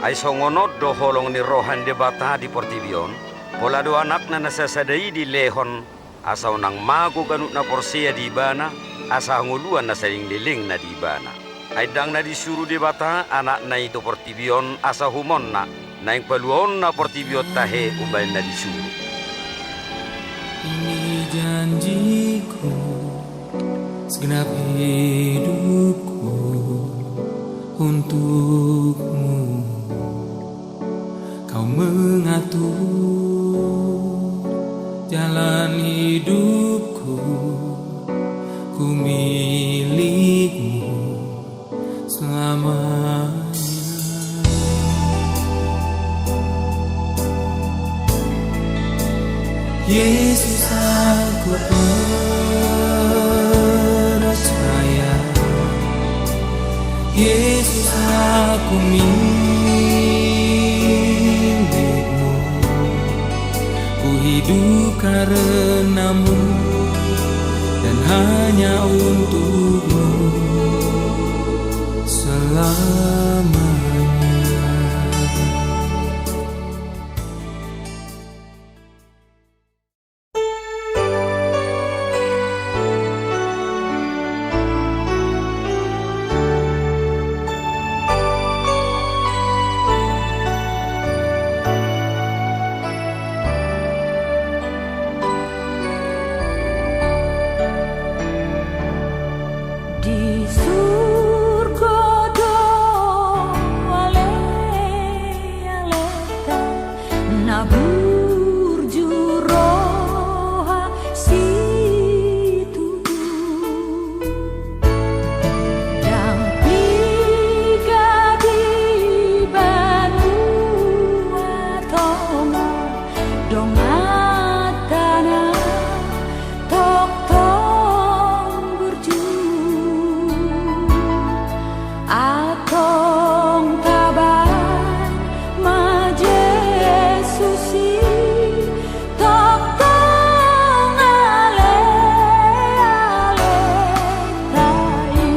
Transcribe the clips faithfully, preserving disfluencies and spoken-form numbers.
Ai songon on do holong ni roha ni Debata di portibi on, pola do Anakna na sasada i dilehon, asa unang mago ganup na porsea di Ibana, asa hangoluan na saleleng ni lelengna di Ibana. Ai ndang na disuru Debata Anakna i tu portibi on asa humonna, naeng paluaonna portibi on tahe umbahen na disuru. Ini janjiku, segenap hidupku untukmu. Kau mengatur jalan hidupku, ku milikmu selamanya. Yesus, aku percaya. Yesus, aku milikmu. Ku hidup karena-Mu dan hanya untuk-Mu selamanya. Di surgo do ale-aleta, na burju roha situtu. Ndang piga di banua tonga, donganta na tongtong burju. Antong tabaen ma Jesus i, tongtong ale-aleta i.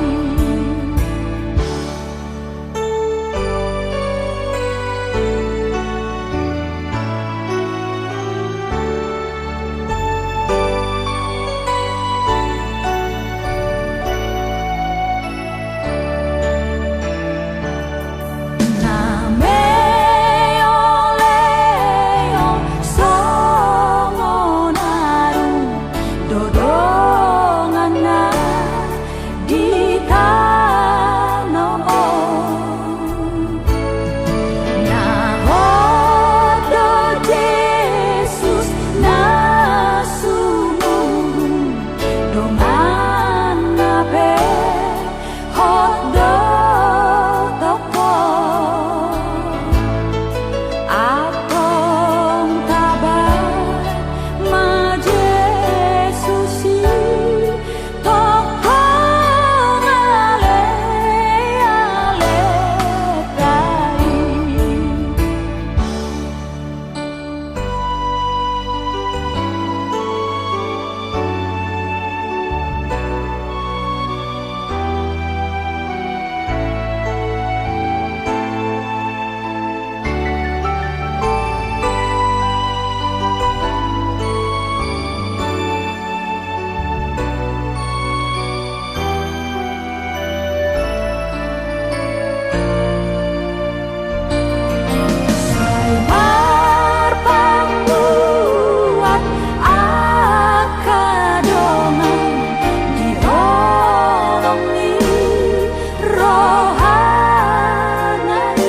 Na meoleo songon aru do donganna di tano on. Na hot do Jesus na sumurung, donganna pe hot do tongtong. Antong tabaen ma Jesus i, tongtong ale-aleta i. Sai marpangkuat angka dongan di holong ni rohana i.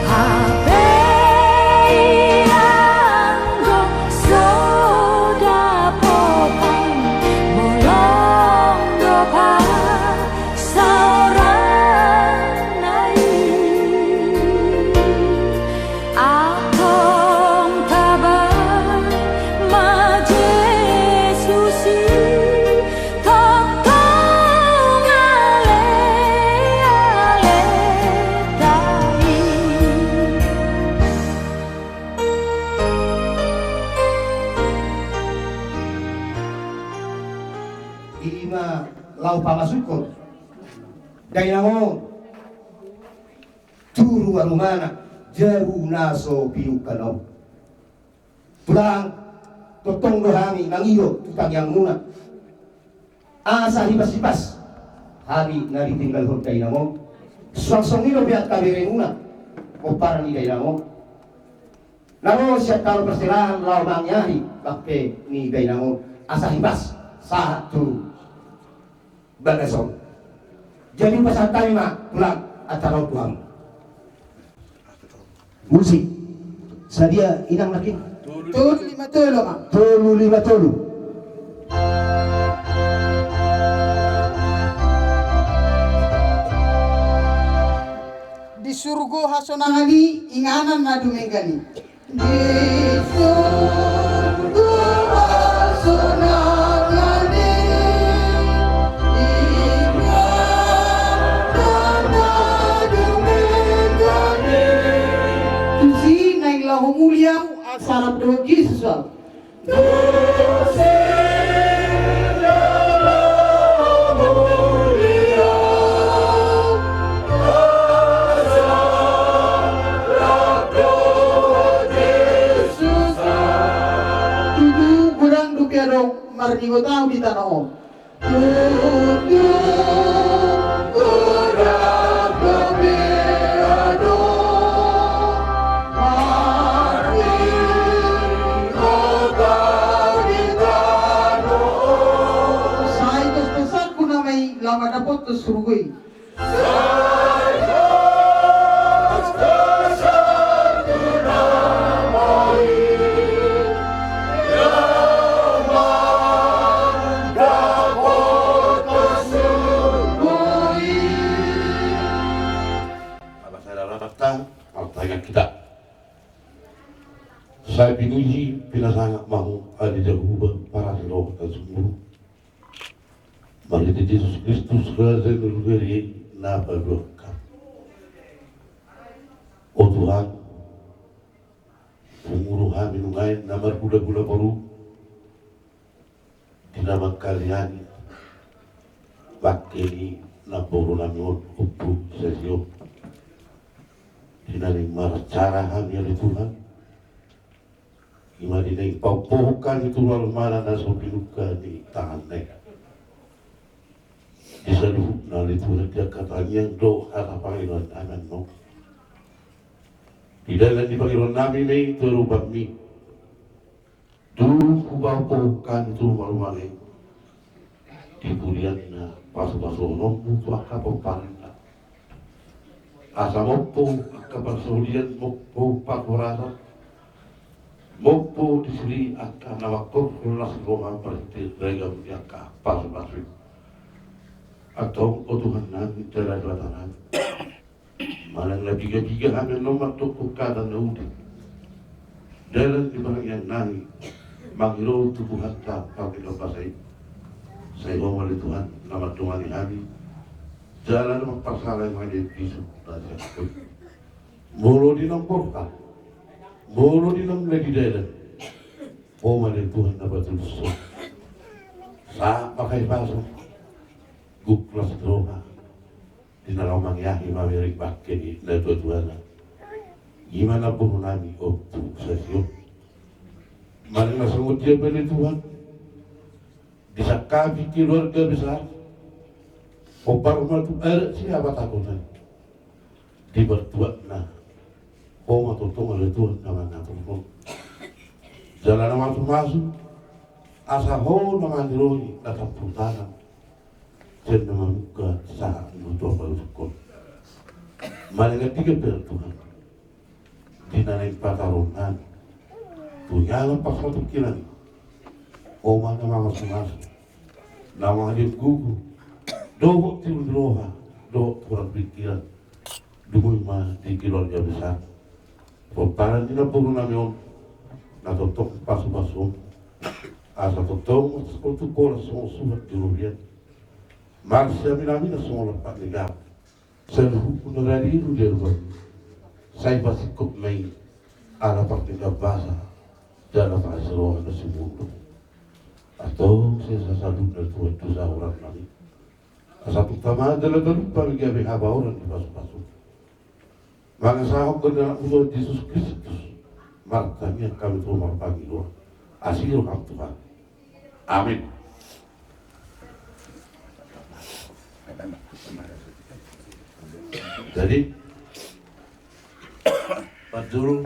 Hape i anggo so dapotan, bolon do pasaoronna i. Antong tabaen ma Jesus i, tongtong ale-aleta i. I ma laho pamasukhon dainang on. Rumana jabu na so pinungka on. Tulang, tongtong do hami mangido tu tangiangmuna. Asa hipas-hipas hami na ditinggalhon dainang on. Suang songon i do pe angka beremuna, pomparan ni dainang on, na ro sian tano parserahan laho mangiahi bangke ni dainang on. Asa hipas sahat tu bagas on. Jadi pasahat hami ma, Tulang, acara on tu hamu. Musik. Sadia inang nangkin? Tolu lima tolu, Amang. Tolu lima tolu. Di surgo hasonangan i, inganan na dumenggan i. Di surgo hasonangan i, inganan na dumenggan i. Tusi naeng laho muli ahu, asa rap dohot Jesus ahu. Tutu godang dope adong marningot ahu di tano on. Sai tos-tosanku nama i laho mandapothon surgo i. Martangiang hita. Sai pinuji, pinasangap ma Ho ale Jahowa, parasi roha na sumurung. Marhite Jesus Kristus, Raja ni Hunggaria i, na paluahon hami. O Tuhan, pungu rohami nuaeng na marhulahula boru, di na mangkaliangi bangke ni namboru nami on, Ompu Sesi on. Di na naeng maracara hami ale Tuhan, i ma di naeng paompohon hami tu ruang rumana na so pinungka ni tanganna i. Di saluhutna ale Tuhan, di angka tangiang dohot hata pangidoan nami annon, di dalan ni pangidoan nami ma i tu adopanmi. Dung hupaompohon hami tu ruang rumana i, di pudian na pasupasuononmu tu angka pomparanna. Asa mompo angka parsaulian, mompo parhorasan, mompo disi angka na mangkorhon las ni roha marhite ragam ni angka pasupasu i. Antong, o Tuhan nami, Debata nami, manang na piga-piga hami annon mandok hata na uli, dalan ni pangidoan nami mangido tu Tuhanta Pardenggan Basa i, sai Ho ma ale Tuhan na mandongani hami, jala na mamparsahat hami mangido bisuk na sian Ho i. Molo di naung borhat, molo di naung na di dalan, Ho ma ale Tuhan na patulushon. Sahat ma hahipason, gok las ni roha, di na laho mangiahi mamereng bangke ni natuatuana, i ma namboru nami Ompu Sesi on. Manang na songon dia pe ale Tuhan, disangkapi keluarga besar, hombar ma tu adat siapatakonan, di partuatna, Ho ma tongtong ale Tuhan na mangaturhon, jala na mamasumasu, asa Ho na maniroi na tampul tangan sian na mamungka sahat tu na paluahon. Manang andigan pe ale Tuhan, di na naeng pataruhon nami tu inganan parpatungkilan i, Ho ma na mamasumasu, na mangaliat gogo dohot tiur ni roha dohot hurang pingkiran. Dung i ma di keluarga besar pomparan ni namboru nami on, na tongtong pasupasuon, asa tongtong marsikol tu horas songon suhat di robean, marsiaminaminan songon lampak ni gabe. Saluhutna na radi di adopanmi, sai pasingkop ma i ala pardenggan basa jala parasi roha na sumurung. Antong sesa saluhutna Tuhan tu sahuranna i, asa tung tama jala talup hami gabe habaoran ni pasupasu. Mangasahon goar ni Anakmu Tuhan Jesus Kristus, martangiang hami tu Ho marpangidoan. Asi roham Tuhan. Amin. Jadi, parjolo,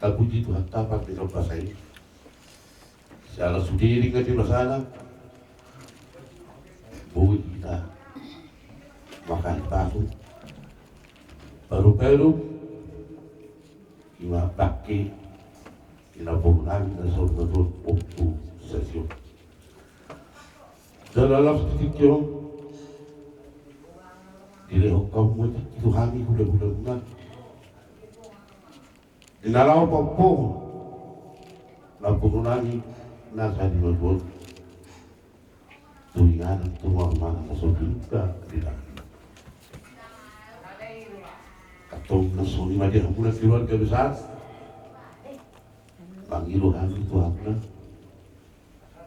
tapuji Tuhanta pardenggan basa i. Siala sude denggan ni basana, boi hita manghatai pasu, paruparu, ima bangke ni namboru nami na saur matua, Ompu Sasio. Jala laos di tingki on, dilehon hamu ma tingki tu hami hula-hulamuna, di na laho paompahon namboru nami na saur matua on tu inganan, tu marumuna na so pinungka di langit. Antong na songon i ma di hamuna keluarga besar, mangido hami tu hamuna,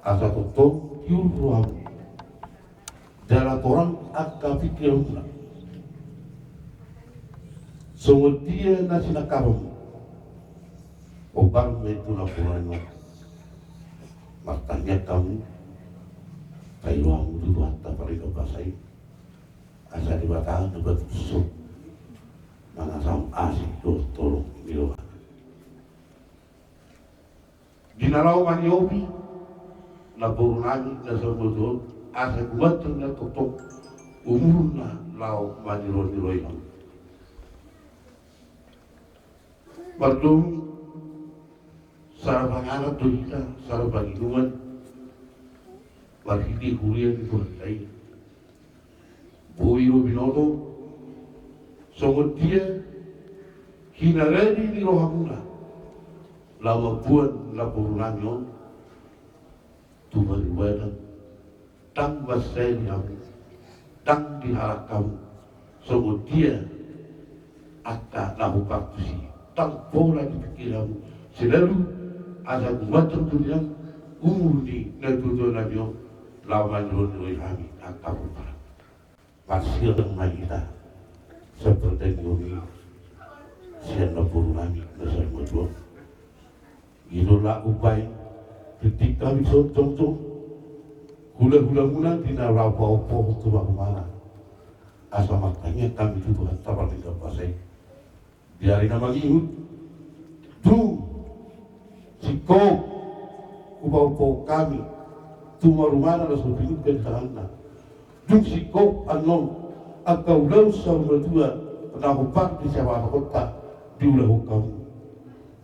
asa tongtong tiur rohamu jala torang angka pingkiranmuna, songon dia na sinangkapanmu. Hombar ma i tu namboru nami on. Martangiang hamu, paido hamu tu Tuhanta pardenggan basa i, asa Debata na batu puson mangasahon asi dohot holong ni rohana. Di na laho maniopi namboru nami na saur matua on, asa gumantong na tongtong umurna laho maniroi-niroi hamu. Mardomu sada panganan do hita, sada panginuman, marhite huria ni Tuhanta i. Boi do binoto songon dia hinaradi ni rohamuna laho mamboan namboru nami on tu paribadan. Ndang mansai di hamu, ndang dihalak hamu, songon dia angka na hupartusi, ndang pola dipingkiri hamu selalu, asa gumantong tu dia umur ni natuatua nami on laho maniroi-niroi hami angka pomparan. Marsirang ma hita sian pertandingan i sian namboru nami na saur matua on. I do laho umbahen tingki hami songon jongjong hula-hulamuna di na laho paompahon tu marumuna, asa martangiang hami tu Tuhanta pardenggan basa i. Di ari na mangihut, dung singkop hupaompahon hami tu marumuna na so pinungka di tanganna, dung singkop annon angka ulaon saur matua na hombar di siapapahonta diulahon hamu.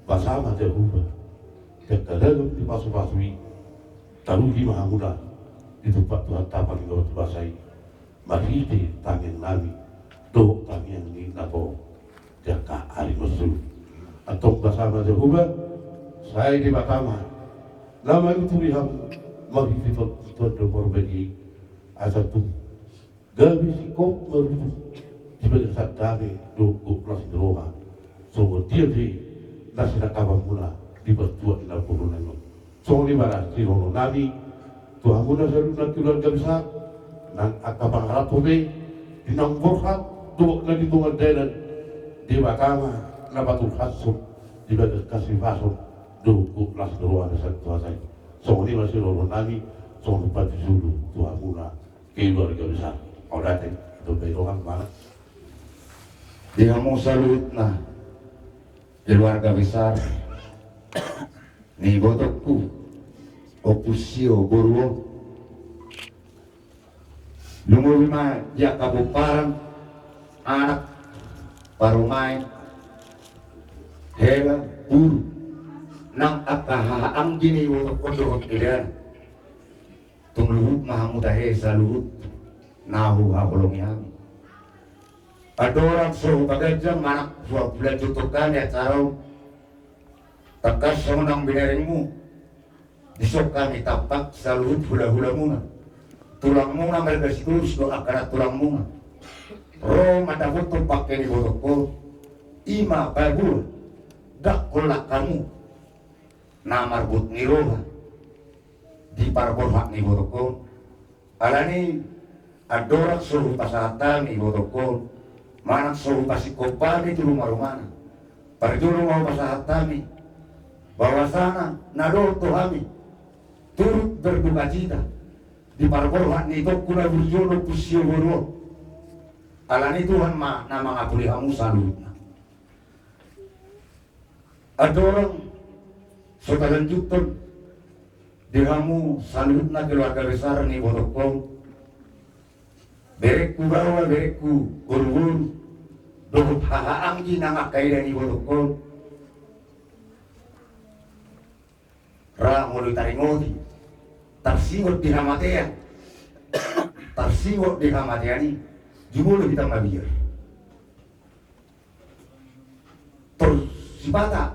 Basa ma Jahowa di angka daging ni pasupasu i, tarugi ma hamuna di tumpak Tuhanta pardenggan basa i, marhite tangiang nami dohot tangiang ni natorop di angka ari na sulu. Antong basa ma Jahowa, sai Debata ma na manuturi hamu marhite Tonduta Porbadia i, asa tung gabe singkop marujung di bagasan dame dohot las ni roha, songon dia pe na sinangkapanmuna di partuat ni namboru nami on. Songon i ma sidohonon nami tu hamuna saluhutna keluarga besar, nang angka pangaranto pe di naung borhat dohot na di tonga dalan, Debata ma na paturhashon di bagasan hasipason dohot las ni roha na sahat tu hata i. Songon i ma sidohonon nami, songon i ma sisulu tu hamuna keluarga besar. Mauliate. Dombai dongan mana? Di hamu saluhutna keluarga besar ni ibotongku, Ompu Sio boru on. Lumobi ma di angka pomparan, anak, parumaen, hela, boru, nang angka haha anggi ni ibotongkon dohot ni dana. Tung luhut ma hamu tahe saluhut na huhaholongi hami. Andorang so hupaganjang manang huhabulanjothon hami acara on, tangkas songon naung binaringmu, dison hami tampak saluhut hulahulamuna, tulangmuna Marga Sitorus dohot angka nantulangmuna, ro mandapothon bangke ni ibotongkon, i ma paboa ndang holan hamu na marbot ni roha di parborhat ni ibotongkon. Alani andorang so hupasahat hami ibotongkon, manang so hupasingkop hami tu rumarumana. Parjolo ma hupasahat hami bahwasana na dohot do hami turut berdukacita di parborhat ni itongku na burju on dohot siboru on. Alani Tuhan ma na mangapuli hamu saluhutna. Andorang so talanjuthon di hamu saluhutna keluarga besar ni ibotongku, berengku baoa, berengku boruboru, dohot hahaanggi nang angka ida ni ibotongku, ra molo taringoti, tarsingot di hamatean, tarsingot di hamatean i, jumolo hita mabiar. Tor sipata,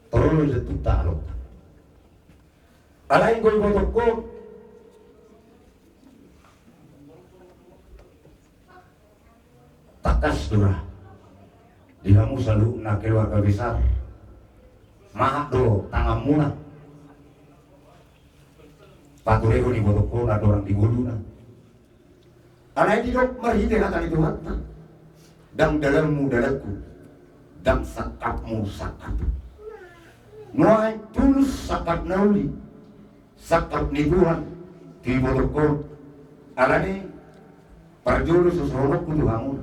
tor olo jantukta alokta. Alai anggo ibotongku, tangkas do ra di hamu saluhutna keluarga besar. Mahat do tanganmuna paturehon ibotongku na dorang di ngoluna. Alai didok marhite hata ni Tuhanta: Ndang dalanmu dalanku, ndang sangkapmu sangkapku. Nuaeng tulus sangkap na uli, sangkap ni Tuhan tu ibotongku. Alani parjolo so sohononku tu hamu,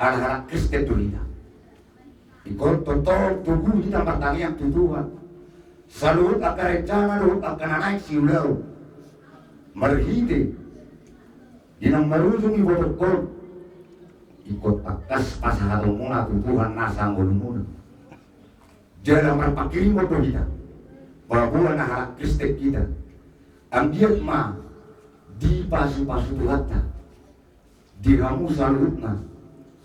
ala halak Kristen do hita. Ingkon tongtong togu hita martangiang tu Tuhan. Saluhut angka rencana dohot angka na naeng siulaon marhite di naung marujung ibotongku, ingkon tangkas pasahatonmuna tu Tuhan nasa ngolumuna. Jala marpanghirimon do hita, paboa na halak Kristen hita. Anggiat ma dipasupasu Tuhanta di hamu saluhutna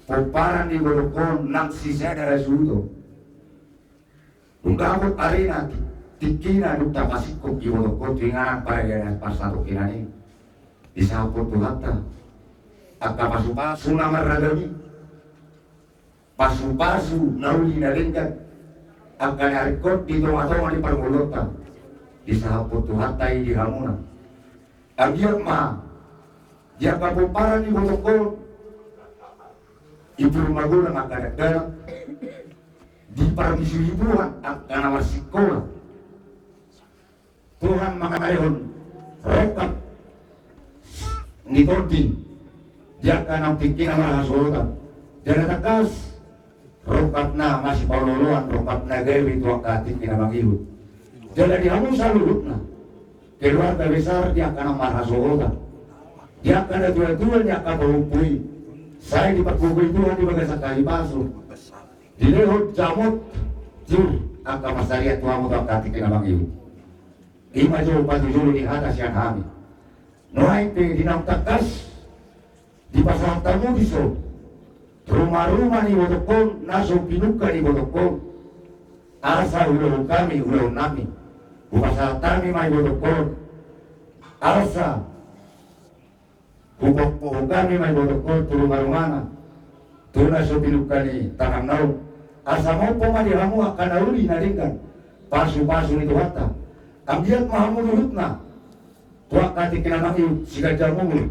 pomparan ni ibotongku nang sisada hasuhuton. Dung dapot arina, ti-, tingkina dung tapasingkop ibotongku tu inganan paradanan parsatongkinan i, disahaphon Tuhanta angka pasupasu na marragam i. Pasupasu na uli na denggan, angka na ringkot di tongatonga ni parngoluonta, disahaphon Tuhanta i di hamuna. Anggiat ma di angka pomparan ni ibotongku i, pur magodang angka dakdanak, diparmisui Tuhan angka na marsingkola. Tuhan mangalehon rongkap ni tondi di angka naung tingkina marhasohotan. Jala tangkas rongkap na masipaolooloan, rongkap na gabe tu angka tingki na mangihut. Jala di hamu saluhutna keluarga besar di angka naung marhasohotan, di angka natuatua, di angka pahompu i, sai dipanggohi Tuhan di bagasan hahipason, dilehon jamot tiur angka pansarian tu hamu tu angka tingki na mangihut. I ma jo patujolo ni hata sian hami. Nuaeng pe di naung tangkas dipasahat hamu disi rumaruma ni ibotongku na so pinungka ni ibotongku, asa huulahon hami ulaonnami. Hupasahat hami ma ibotongku, asa hupasahat hami ma ibotongku tu rumarumana, tu na so pinungka ni tanganna on. Asa maompo ma di hamu angka na uli na denggan, pasupasu ni Tuhanta. Anggiat ma hamu luhutna tu angka tingki na mangihut siganjang umur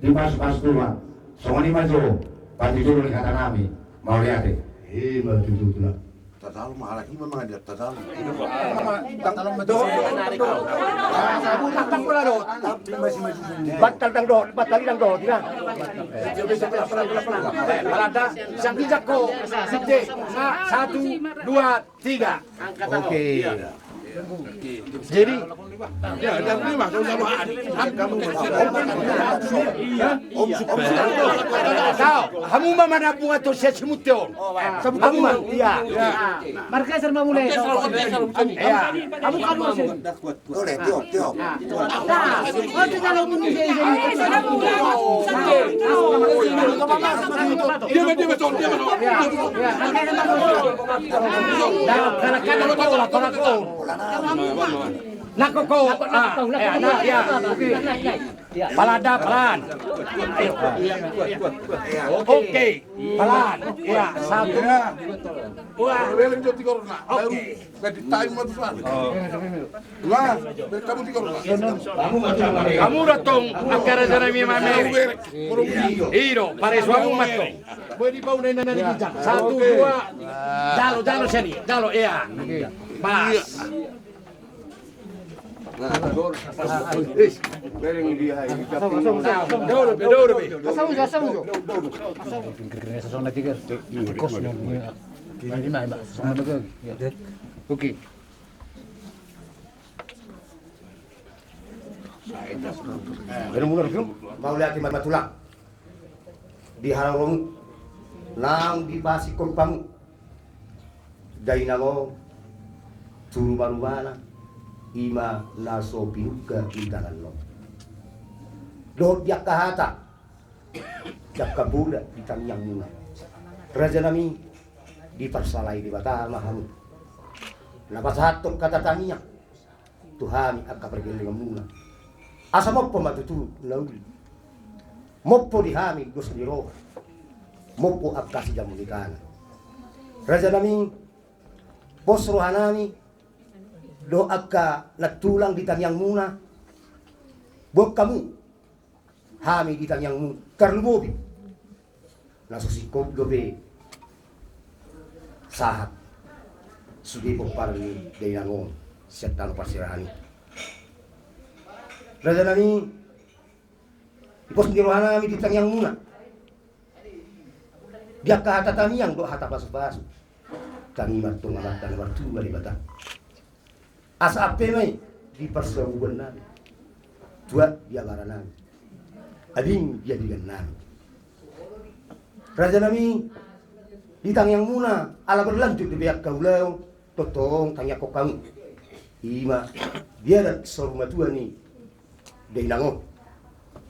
dipasupasu Tuhan. Songon i ma jo patujolo ni hatanami. Mauliate. I ma tutu, Tulang. Tadalum, halak i ma mangadia tadalum. Bantal ndang dohot, bantal i ndang dohot, ya. Alana, sian ginjang ho, satu, dua, tiga. Oke. Jadi, hamu ma manabung atau sian simunte on. Hamu ma, iya. Margeser ma mulai. Iya. Hamu kan. Ole, tiop, tiop. Diam, diam, diam, diam. Nah, kalau kau, kalau kau. Nah, kau, kau. Ah, ya, nah, ya. Oke. Palan da, palan. Oke, palan. Ya, satu. Dua. Oke. Hamu do tong angka raja nami mamere. I do, pareso hamu ma tong. Satu, dua. Jalo, jalo sian i, jalo, iya. Pas. Oke. Mauliate ma tulang. Di haroromu naung dipasingkop hamu dainang on tu ruma-rumana, i ma na so pinungka di tangan on. Dohot di angka hata, di angka poda di tangiangmuna, raja nami, diparsalai Debata ma hamu na pasahathon hata tangiang tu hami angka pargellenganmuna. Asa mompo ma tutu na uli. Mompo di hami dos ni roha. Mompo angka sijamu ni tangan. Raja nami, pos roha nami dohot angka nantulang di tangiangmuna. Boan hamu hami di tangiangmu, tarlumobi na so singkop dope sahat sude pomparan ni dainang on sian tano parserahan i. Raja nami, dipos ni roha nami di tangiangmuna, di angka hata tangiang dohot hata pasu-pasu. Tangi ma tong Amanta na martua Debata. Asa ampe ma i di parsabubuan nami, tuat di abara nami, ading di adigan nami. Raja nami, di tangiangmuna ala berlanjut dope angka ulaon, tongtong tangiangkon hamu. I ma di adat saur matua ni dainang on.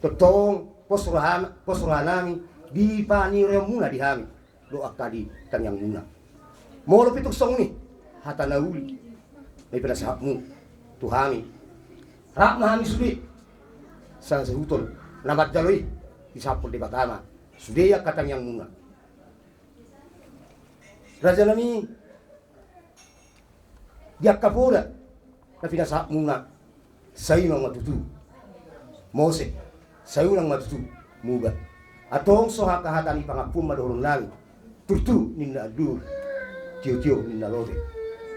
Tongtong pos roha, pos roha nami di panirianmuna di hami dohot angka di tangiangmuna. Molo pe tung songon i hata na uli na pinasahatmu tu hami, rap ma hami sude sasauton na manjalo i, disahaphon Debata ma sude angka tangiangmuna. Raja nami, di angka poda na pinasahatmuna, sai unang ma tutu mose, sai unang ma tutu muba. Antong so angka hata ni pangampuon ma dohonon nami. Turtu ninna anduhur, tiotio ninna lote.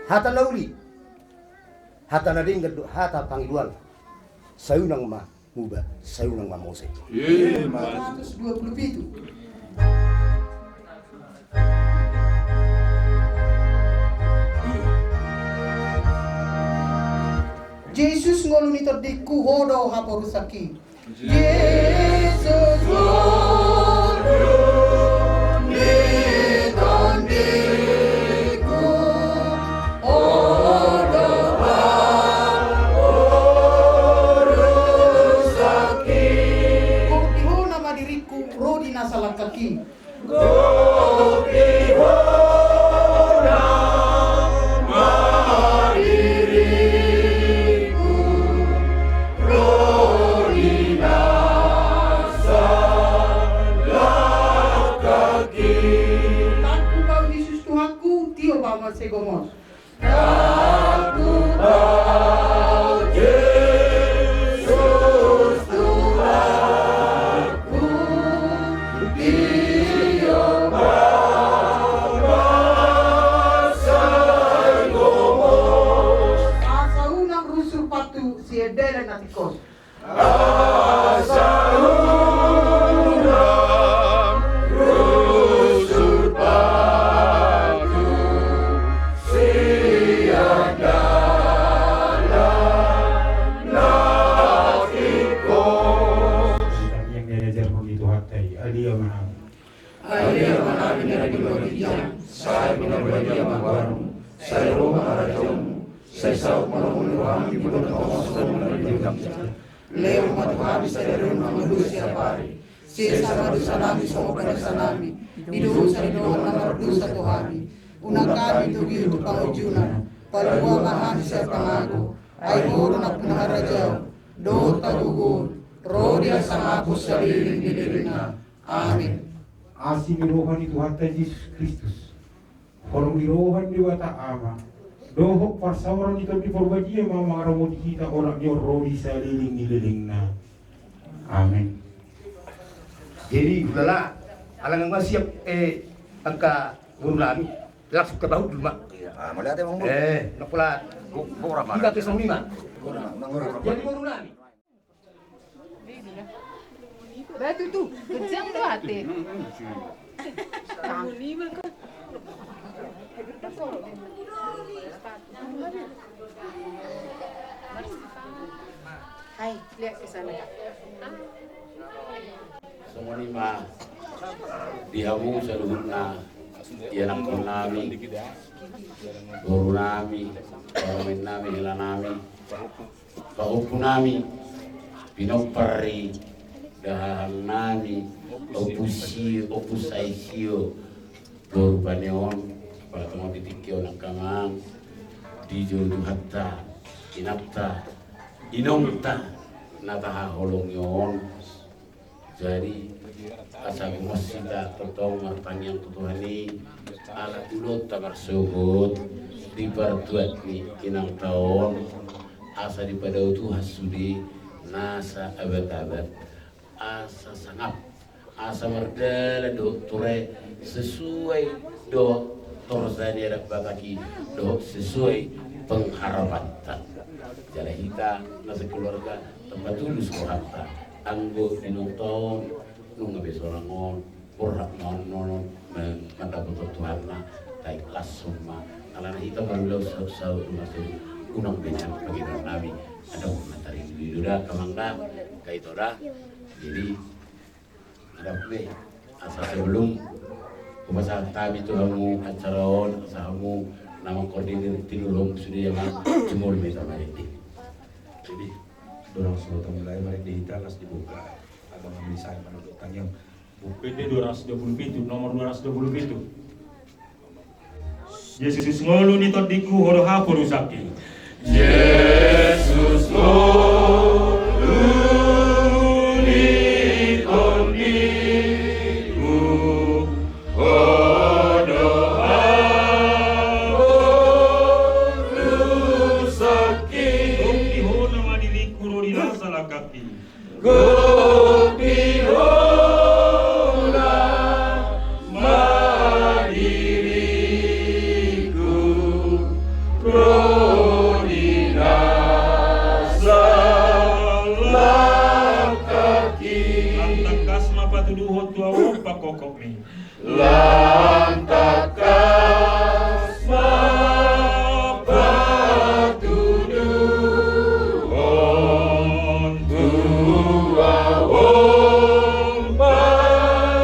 Hata na uli, hata na denggan dohot hata pangidoan, sai unang ma muba, sai unang ma mose. Emma tusan. Seratus dua puluh pitu. Jesus ngolu ni tondingku, Ho do haporusangki. Jesus ngolu ni tondingku, Ho do haporusangki. Gok di Ho nama diringku, ro di na salangkangki. Gok di Ho nama diringku, ro di na salangkangki. Tangkup Ho Jesus Tuhanku, tiop Ho ma sai gomos. Tangkup Ho Jesus Tuhanku, tiop Ho ma sai gomos. Asa unang rusur pathu sian dalan na tingkos. Asa unang rusur pathu sian dalan na tingkos. Tangiang na niajarhon ni Tuhanta i, ale Ama nami. Ale Ama nami na di banua ginjang, sai pinarbadia ma goarmu, sai ro ma harajaonmu, sai saut ma lomo ni roham di banua tonga on songon na di banua ginjang. Lehon ma tu hami sadari on hangoluan siapari. Sesa ma dosa nami songon panesanami di dosa ni dongan na mardosa tu hami. Unang hami togihon tu pangunjunan. Palua ma hami sian pangago. Ai Ho do nampuna harajaon dohot hagogoon Ro di hasangapon saleleng ni lelengna. Amin. Asi ni roha ni Tuhanta Jesus Kristus, holong ni roha ni Debata Ama, dohot parsaoran ni Tondi Parbadia ma mangaramoti hita olat ni on ro di saleleng ni lelengna. Amin. Jadi, ulala, ala nunga siap, eh, angka boru nami, langsung ke bahu dulu, Mak. Iya, ah, mauliate, Amang Boru. Eh, nak pula. Bo-, boru apa? Tiga ke song lima. Boru, Amang Boru. Jadi boru nami. Batu tu, kejang tu hati. Hai, lihat ke sana. Songon i ma di hamu saluhutna, ianakhon nami, boru nami, parumaen nami, hela nami. Pahompu nami, pinompar ni dahahan nami, Ompu Sio, Ompu Saisio, boru Paneon, apala tongon di tingki on angka amang, di jolo Tuhanta, inanta, inongta, na tahaholongi on. Jadi, asa gumos hita tongtong martangiang tu Tuhan i, ala ulaonta marsogot di partuat ni inangta on, asa dipadao Tuhan sude nasa abat-abat, asa sangap, asa mardalan dohot ture sesuai dohot torsa ni adat Batak i, dohot sesuai pengharapanta. Jala hita na sekeluarga, tampatulus rohanta. Anggo di nunga on, nunga be sonang on, borhat ma on, non on, ma-, mandapothon Tuhanna, taikhlas ma. Alana hita marulaon saut-saut, nunga so, unang be nian pangidoan nami, adong na tarindu-indu da, amang da, angka ito da. Jadi, adong be, asa sebelum hupasahat hami tu hamu acara on, asa hamu na mangkoordinir tidur hamu sude, ya, ma, jumolo ma hita marende. Jadi, dorang sudah mulai marende hita, las dibuka. Abang ambil saya mana dokternya. Buku P T dua ratus dua puluh pitu, nomor dua ratus dua puluh pitu. Jesus ngolu ni tondingku, ho do haporusangki. Jesus ngolu ni tondingku, ho do haporusangki. Gok di ho nama diriku ro di nasa langkangki. Gok di ho nama diriku ro di nasa langkangki. Lam tangkas ma patuduhon tu ahu on pangkokmi. Lam tangkas ma patuduhon tu ahu on pangkokmi.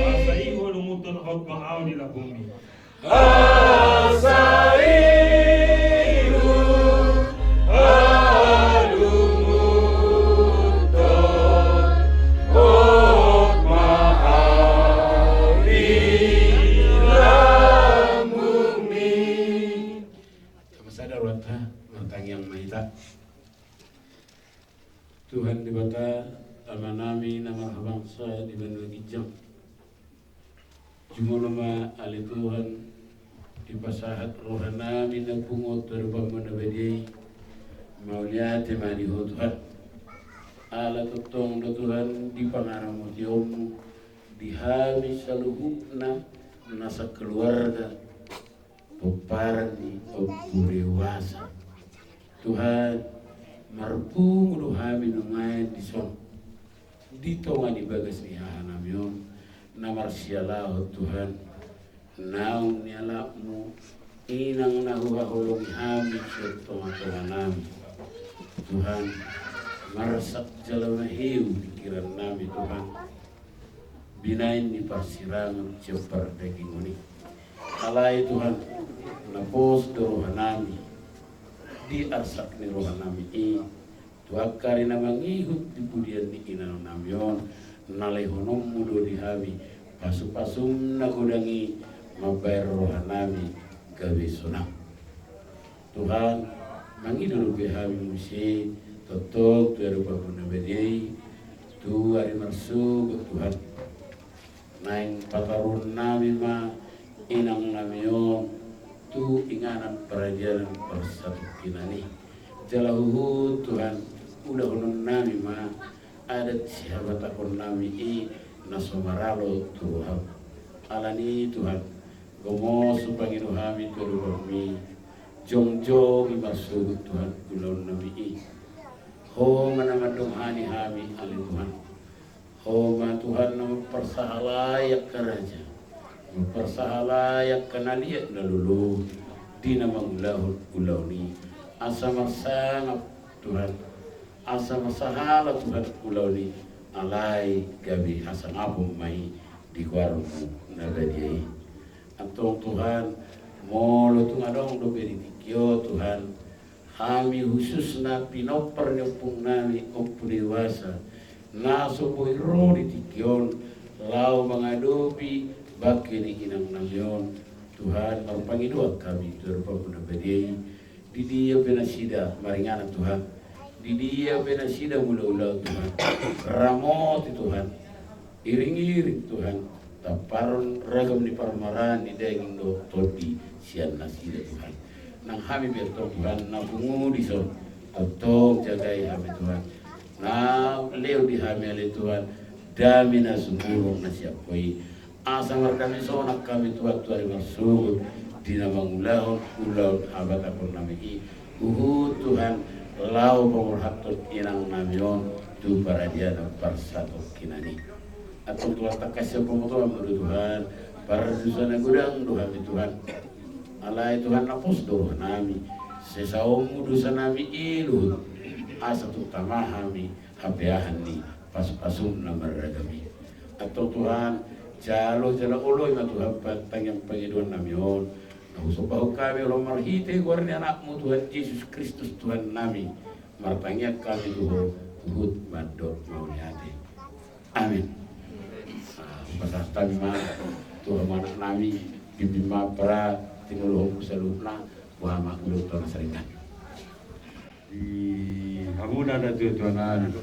Asa ihut halunguthon hot ma ahu di lambungmi. Asa ihut halunguthon hot ma ahu di lambungmi. Sama sada rohanta, martangiang ma hita. Tuhan Debata, Amanami na marhabangsa di banua ginjang. Jumolo ma ale Tuhan, dipasahat rohanami na pungu tu adopanmu na badia i, mauliate ma di Ho Tuhan. Ala tongtong do Tuhan di pangaramotionmu di hami saluhutna na sakeluarga, pomparan ni Ompu Dewasa. Tuhan, marpungu do hami nuaeng dison di tonga ni bagas ni hahanami on, na marsialahon Tuhan, naung nialapmu inang na huhaholongi hami sian tongatonganami. Tuhan, marsak jala maheu pingkirannami Tuhan, binahen ni parsirangan sian pardagingon i. Alai Tuhan, na pos do rohanami di arsak ni rohanami i tu angka ari na mangihut di pudian ni inanami on, na lehononmu do di hami pasupasum na godang i mambahen rohanami gabe sonang. Tuhan, mangido dope hami muse Tongtong tu adopanmu na badia i, tu ari marsogot Tuhan, naeng pataruhon nami ma inang nami on tu inganan paradianan parsatongkinan i. Jala huhut Tuhan, ulahonon nami ma adat sihabatahon nami i na so maralo tu roham. Alani Tuhan, gomos hupangido hami tu adopanmi, jongjong i marsogot Tuhan ulaon nami i. Ho ma na mandongani hami ale Tuhan. Ho ma Tuhan na mamparsahalai angka raja, mamparsahalai angka na liat na lolo di na mangulahon ulaon i. Asa marsangap Tuhan, asa marsahala Tuhan ulaon i, alai gabe hasangapon ma i di goarmu na badia i. Antong Tuhan, molo tung adong dope di tingki on Tuhan, hami khususna pinompar ni ompung nami Ompu Dewasa na so boi ro di tingki on laho mangadopi bangke ni inang nami on, Tuhan, marpangidoan hami tu adopanmu na badia i. Di dia pe nasida maringanan Tuhan, di dia pe nasida mangula ulaon Tuhan, ramoti Tuhan, iring-iring Tuhan, tamparon ragam ni parmaraan ni daging dohot tondi sian nasida Tuhan. Nang hami pe antong Tuhan na pungu dison, tongtong jagai hami Tuhan. Na lehon di hami ale Tuhan dame na sumurung na sian Ho i. Asa mardame sonang hami Tuhan tu ari marsogot di na mangulahon ulaon habatahon nami i. Huhut Tuhan, laho paborhathon inang nami on tu paradianan parsatongkinan i. Antong Tuhan, tangkas sian pamotoanmu do Tuhan, pardosa na godang do hami Tuhan. Alai Tuhan, na pos do roha nami, sesaonmu dosa nami i luhut, asa tung tama hami hapeahan ni pasu-pasum na marragam i. Antong Tuhan, jalo jala oloi ma Tuhan pa-, tangiang pangidoan nami on. Na husombahon hami olo marhite goar ni Anakmu Tuhan Jesus Kristus Tuhan nami, martangiang hami tu Ho, huhut mandok mauliate. Amin. Nah, pasahat hami ma tu hamu anak nami, bimbing ma, pra, tinuluhon saluhutna, boha ma ulaonta na saringan. Di hamuna na tuatua nami,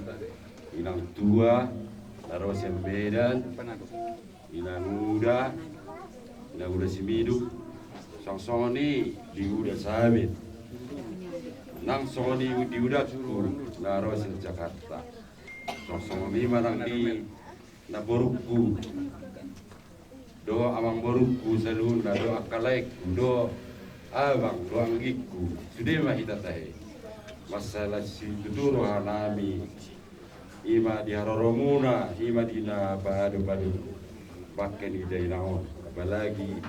inang tua na ro sian Medan, inang uda, inang uda Simiduk, songon songon i di uda Sabit, nang songon i di udaku na ro sian Jakarta, songon songon i ma nang di namborungku dohot amangborungku saluhutna, dohot angka laengku, dohot abang dohot anggingku, sude ma hita tahe. Mansai las situtu roha nami, i ma di haroromuna, i ma di na paadu-paadu bangke ni dainang on. Apalagi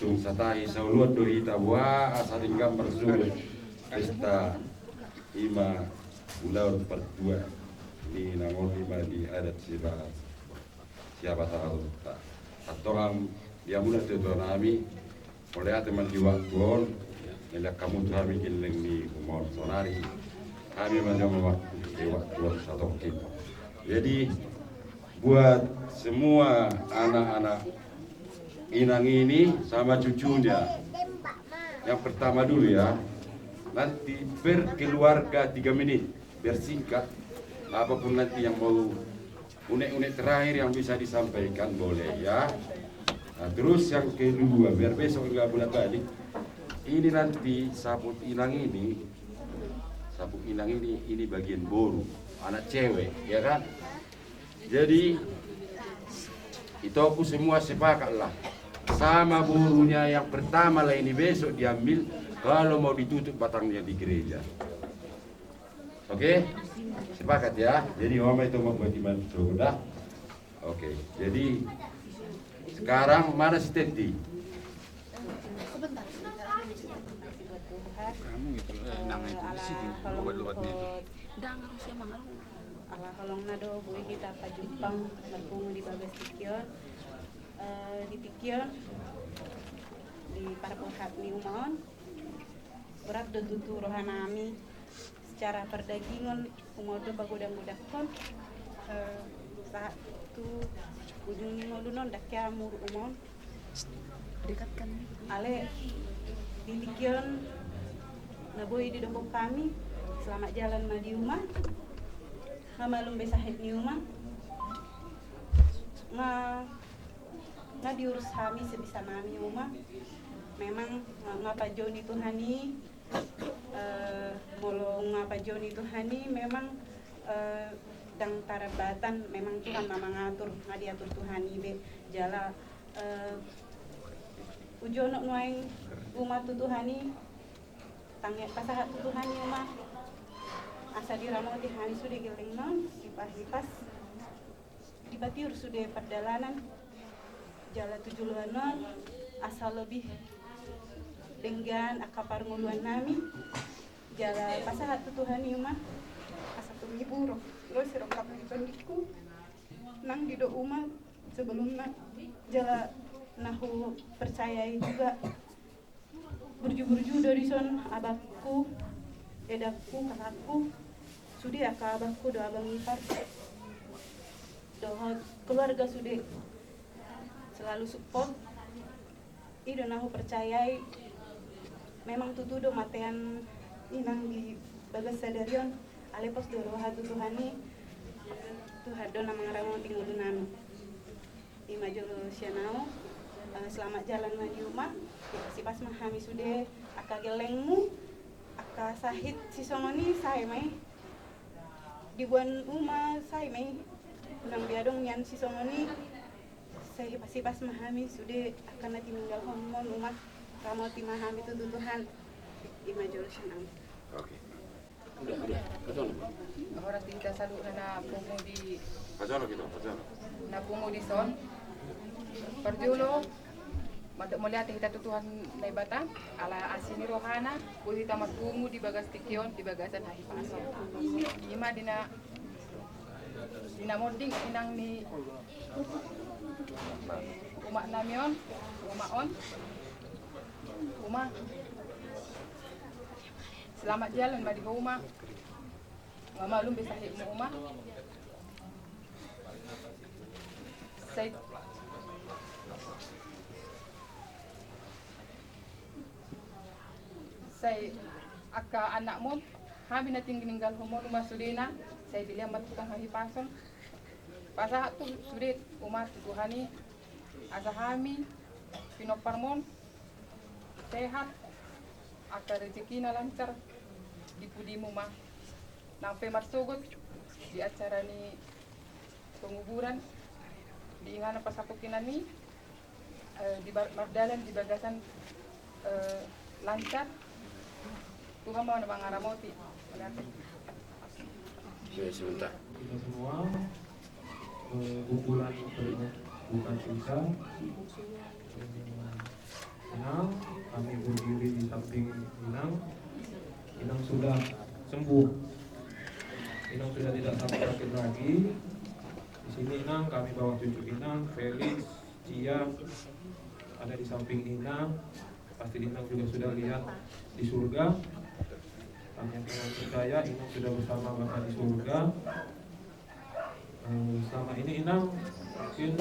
tung satahi saoloan do hita, boha asa denggan marsogot pesta, i ma ulaon partua ni inang on, i ma di adat siba sihabatahonta. Antong di hamuna tuatua nami, mauliate ma di waktu on, nilehon hamu tu hami gelleng ni uma on. Saonari hami ma jolo ma waktu, di waktu on satongkin. Jadi buat semua anak-anak inang ini sama cucunya, yang pertama dulu ya, nanti per keluarga tiga menit, biar singkat, apapun nanti yang mau unek-unek terakhir yang bisa disampaikan boleh ya. Nah, terus yang kedua, biar besok nggak bolak-balik. Ini nanti saput inang ini, saput inang ini, ini bagian boru, anak cewek, ya kan? Jadi, itoku semua sepakatlah. Sama borunya yang pertama lah ini besok diambil, kalau mau ditutup batangnya di gereja. Oke? Sepakat ya? Jadi, Mama itu membuat iman sudah. Oke, jadi sekarang mana si Teti? Kamu gitu, eh, nang itu di sini, lewat-lewat itu. Ala holongna do boi hita pajumpang marpungu di bagas tingki on. Eh, di tingki on, di parborhat ni uma on, borat do tutu roha nami. Secara pardagingon uma on do pagodang-godanghon, eh, sahat tu ujung ni ngoluna on, ndang hea muru uma on. Dekatkan. Ale, di tingki on na boi didokkon hami, Selamat jalan ma di uma. Nga malum be sahit ni uma. Nga, nga diurus hami sebisa nami uma. Memang nga, nga panjou ni Tuhan i, eh, molo nga panjou ni Tuhan i memang, eh, ndang tarambatan, memang Tuhan ma mangatur, nga diatur Tuhan i be. Jala, eh, ujonok nuaeng uma tu Tuhan i, tangiang pasahat tu Tuhan i uma. Asa diramoti hami sude gellengna on, dipahipas, dipatiur sude pardalanan. Jala tu joloan on, asa lebih denggan angka parngoluan nami. Jala pasahat tu Tuhan i uma. Asa tu mibu ro, ro sirongkap ni tondingku nang didok uma sebelumna. Jala na hupercayai juga. Burju-burju do dison abangku, edangku, kakakku, sude angka abangku do abang ipar dohot keluarga sude selalu support. I do na hupercayai. Memang tutu do matean inang di bagas sadari on. Alai pos do roha tu Tuhan i, Tuhan do na mangaramoti ngolu nami. I ma jolo sian au, eh, selamat jalan ma di uma. Sipas ma hami sude angka gellengmu, angka sahit sisongon i sae ma i. Diboan uma sae ma i. Unang be adong nian sisongon i. Sai hipas-hipas ma hami sude angka na tininggalhonmon uma. Ramoti ma hami tutu Tuhan. I ma jolo sian au. Oke. Horas di hita saluhutna na pungu di, na pungu dison. Parjolo, mandok mauliate hita tu Tuhan Naibata, ala asi ni rohana, boi hita marpungu di bagas tingki on, di bagasan hahipason. I ma di na, di na monding inang ni uma nami on, uma on. Uma. Selamat jalan ma di ho uma. Nga malum be sahitmu uma. Sai, sai angka anakmon, hami na tininggalhonmon uma sudena, sai dilehon ma Tuhan hahipason. Pasahat tu sude uma tu Tuhan i, asa hami pinomparmon sehat, angka rezekina lancar di pudimu ma. Nang pe marsogot di acara ni penguburan di inganan pasampok inang i, eh, di ba-, mardalan di bagasan, eh, lancar. Tuhan ma na mangaramoti. Mauliate. Oke, sebentar. Kita semua, eh, kumpulan bukan kita. Eh, Inang, kami berdiri di samping Inang. Inang sudah sembuh. Inang sudah tidak sakit lagi. Di sini Inang, kami bawa cucu Inang, Felix, Cia, ada di samping Inang. Pasti Inang juga sudah lihat di surga. Kami akan percaya Inang sudah bersama Bapa di surga. Eh, selama ini Inang mungkin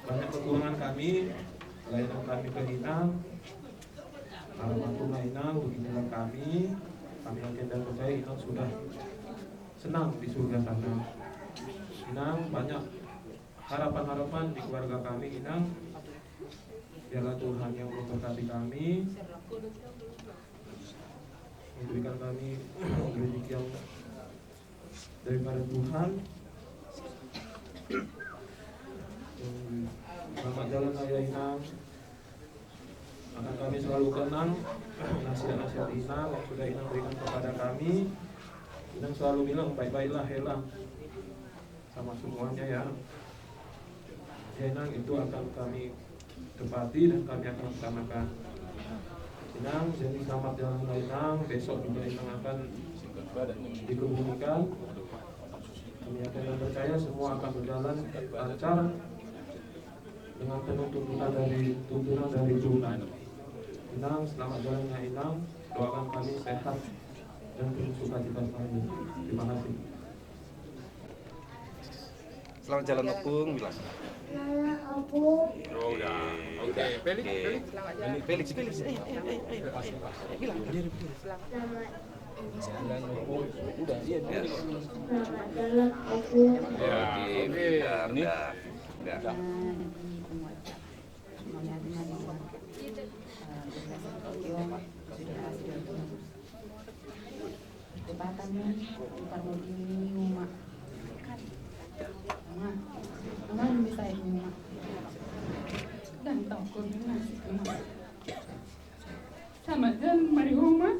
banyak kekurangan kami, pelayanan kami ke Inang. Almarhumah Inang, beginilah kami. Kami yakin dan percaya Inang sudah senang di surga sana. Inang, banyak harapan-harapan di keluarga kami, Inang. Biarlah Tuhan yang memberkati kami, memberikan kami rezeki yang daripada Tuhan. Selamat jalan, Ayah Inang. Akan kami selalu kenang nasihat-nasihat Inang yang sudah Inang berikan kepada kami. Inang selalu bilang, "Baik-baiklah, Hela." Sama semuanya ya. Ya, Inang, itu akan kami tepati dan kami akan laksanakan. Inang, jadi selamat jalan, Inang. Besok juga Inang akan dikebumikan. Kami yakin dan percaya semua akan berjalan lancar dengan penuh tuntunan dari, tuntunan dari Tuhan. Inang, selamat jalannya Inang. Doakan kami sehat dan penuh sukacita selalu. Terima kasih. Selamat jalan, Ompung, bilang. Selamat, Ompung. Oke, Felix, Felix. Felix, Felix, eh, eh, eh, eh, eh, bilang. Selamat. Udah, iya, udah. Selamat jalan, Opo. Ya, ini. Udah, udah. Nah, ini penguasa. Semuanya dengan, eh, sudah, sudah. Jabatan ni, di parmudin ni uma. Uma, uma, bisa ini uma. Dan tahu kombinasi uma. Sama dan mari uma.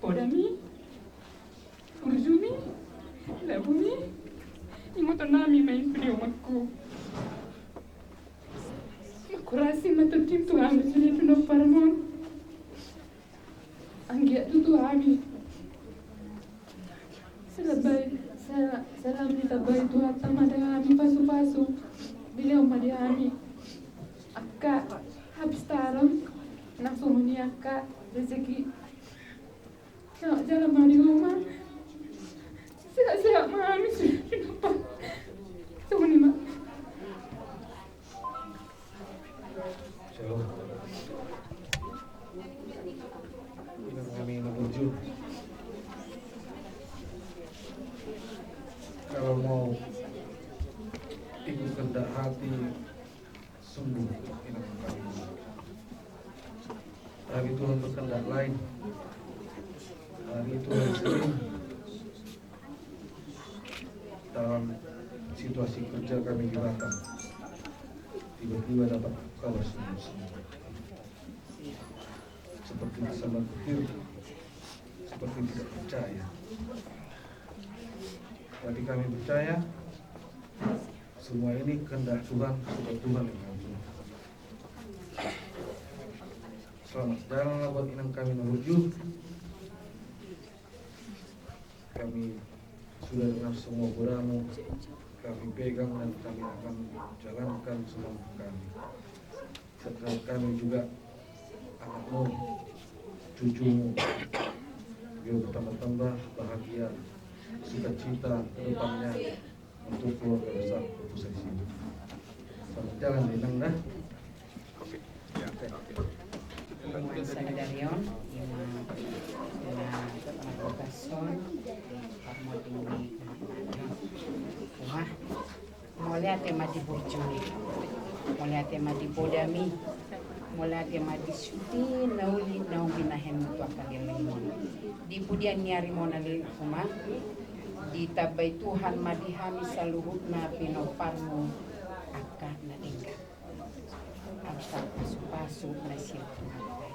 Podami, burjumi, labumi, ingoton nami ma i tu di omakku. Mangkorasi ma tondim tu hami sude pinomparmon. Anggiat tutu hami. Salam, sa-, salam ni tambai Tuhanta ma di hami pasu-pasu. Dilehon ma di hami angka hapistaran, nang songon i angka rezeki. Selamat jalan ma di uma. Sehat-sehat ma hami sude pinomparmon. Songon i ma. Shalom. Inang hami na burju. Kalau mau ikut kehendak hati, sungguh inang hami. Tapi Tuhan berkehendak lain. Hari itu hari Senin, dalam situasi kerja kami di Batam, tiba-tiba dapat kabar senyum-senyum. Seperti tersambar petir, seperti tidak percaya. Tapi kami percaya, semua ini kehendak Tuhan, sebab Tuhan yang ngatur. Selamat jalan lah buat inang kami na burju. Kami sudah dengar semua goramu, kami pegang dan kami akan jalankan semampu kami. Serta kami juga anakmu, cucumu, biar bertambah-tambah bahagia, sukacita ke depannya untuk keluarga besar Opo Saisihut. Selamat jalan, Inang, dah. Sadarion, ima, ima, marbogason, parmudin ni uma. Mauliate ma di burjumi, mauliate ma di podami, mauliate ma di sude na uli naung binahenmu tu angka lelengmon. Di pudian ni arimuna, lelengku, ma ditambai Tuhan ma di hami saluhutna pinomparmu angka na denggan, angka pasu-pasu na sian Tuhanta i.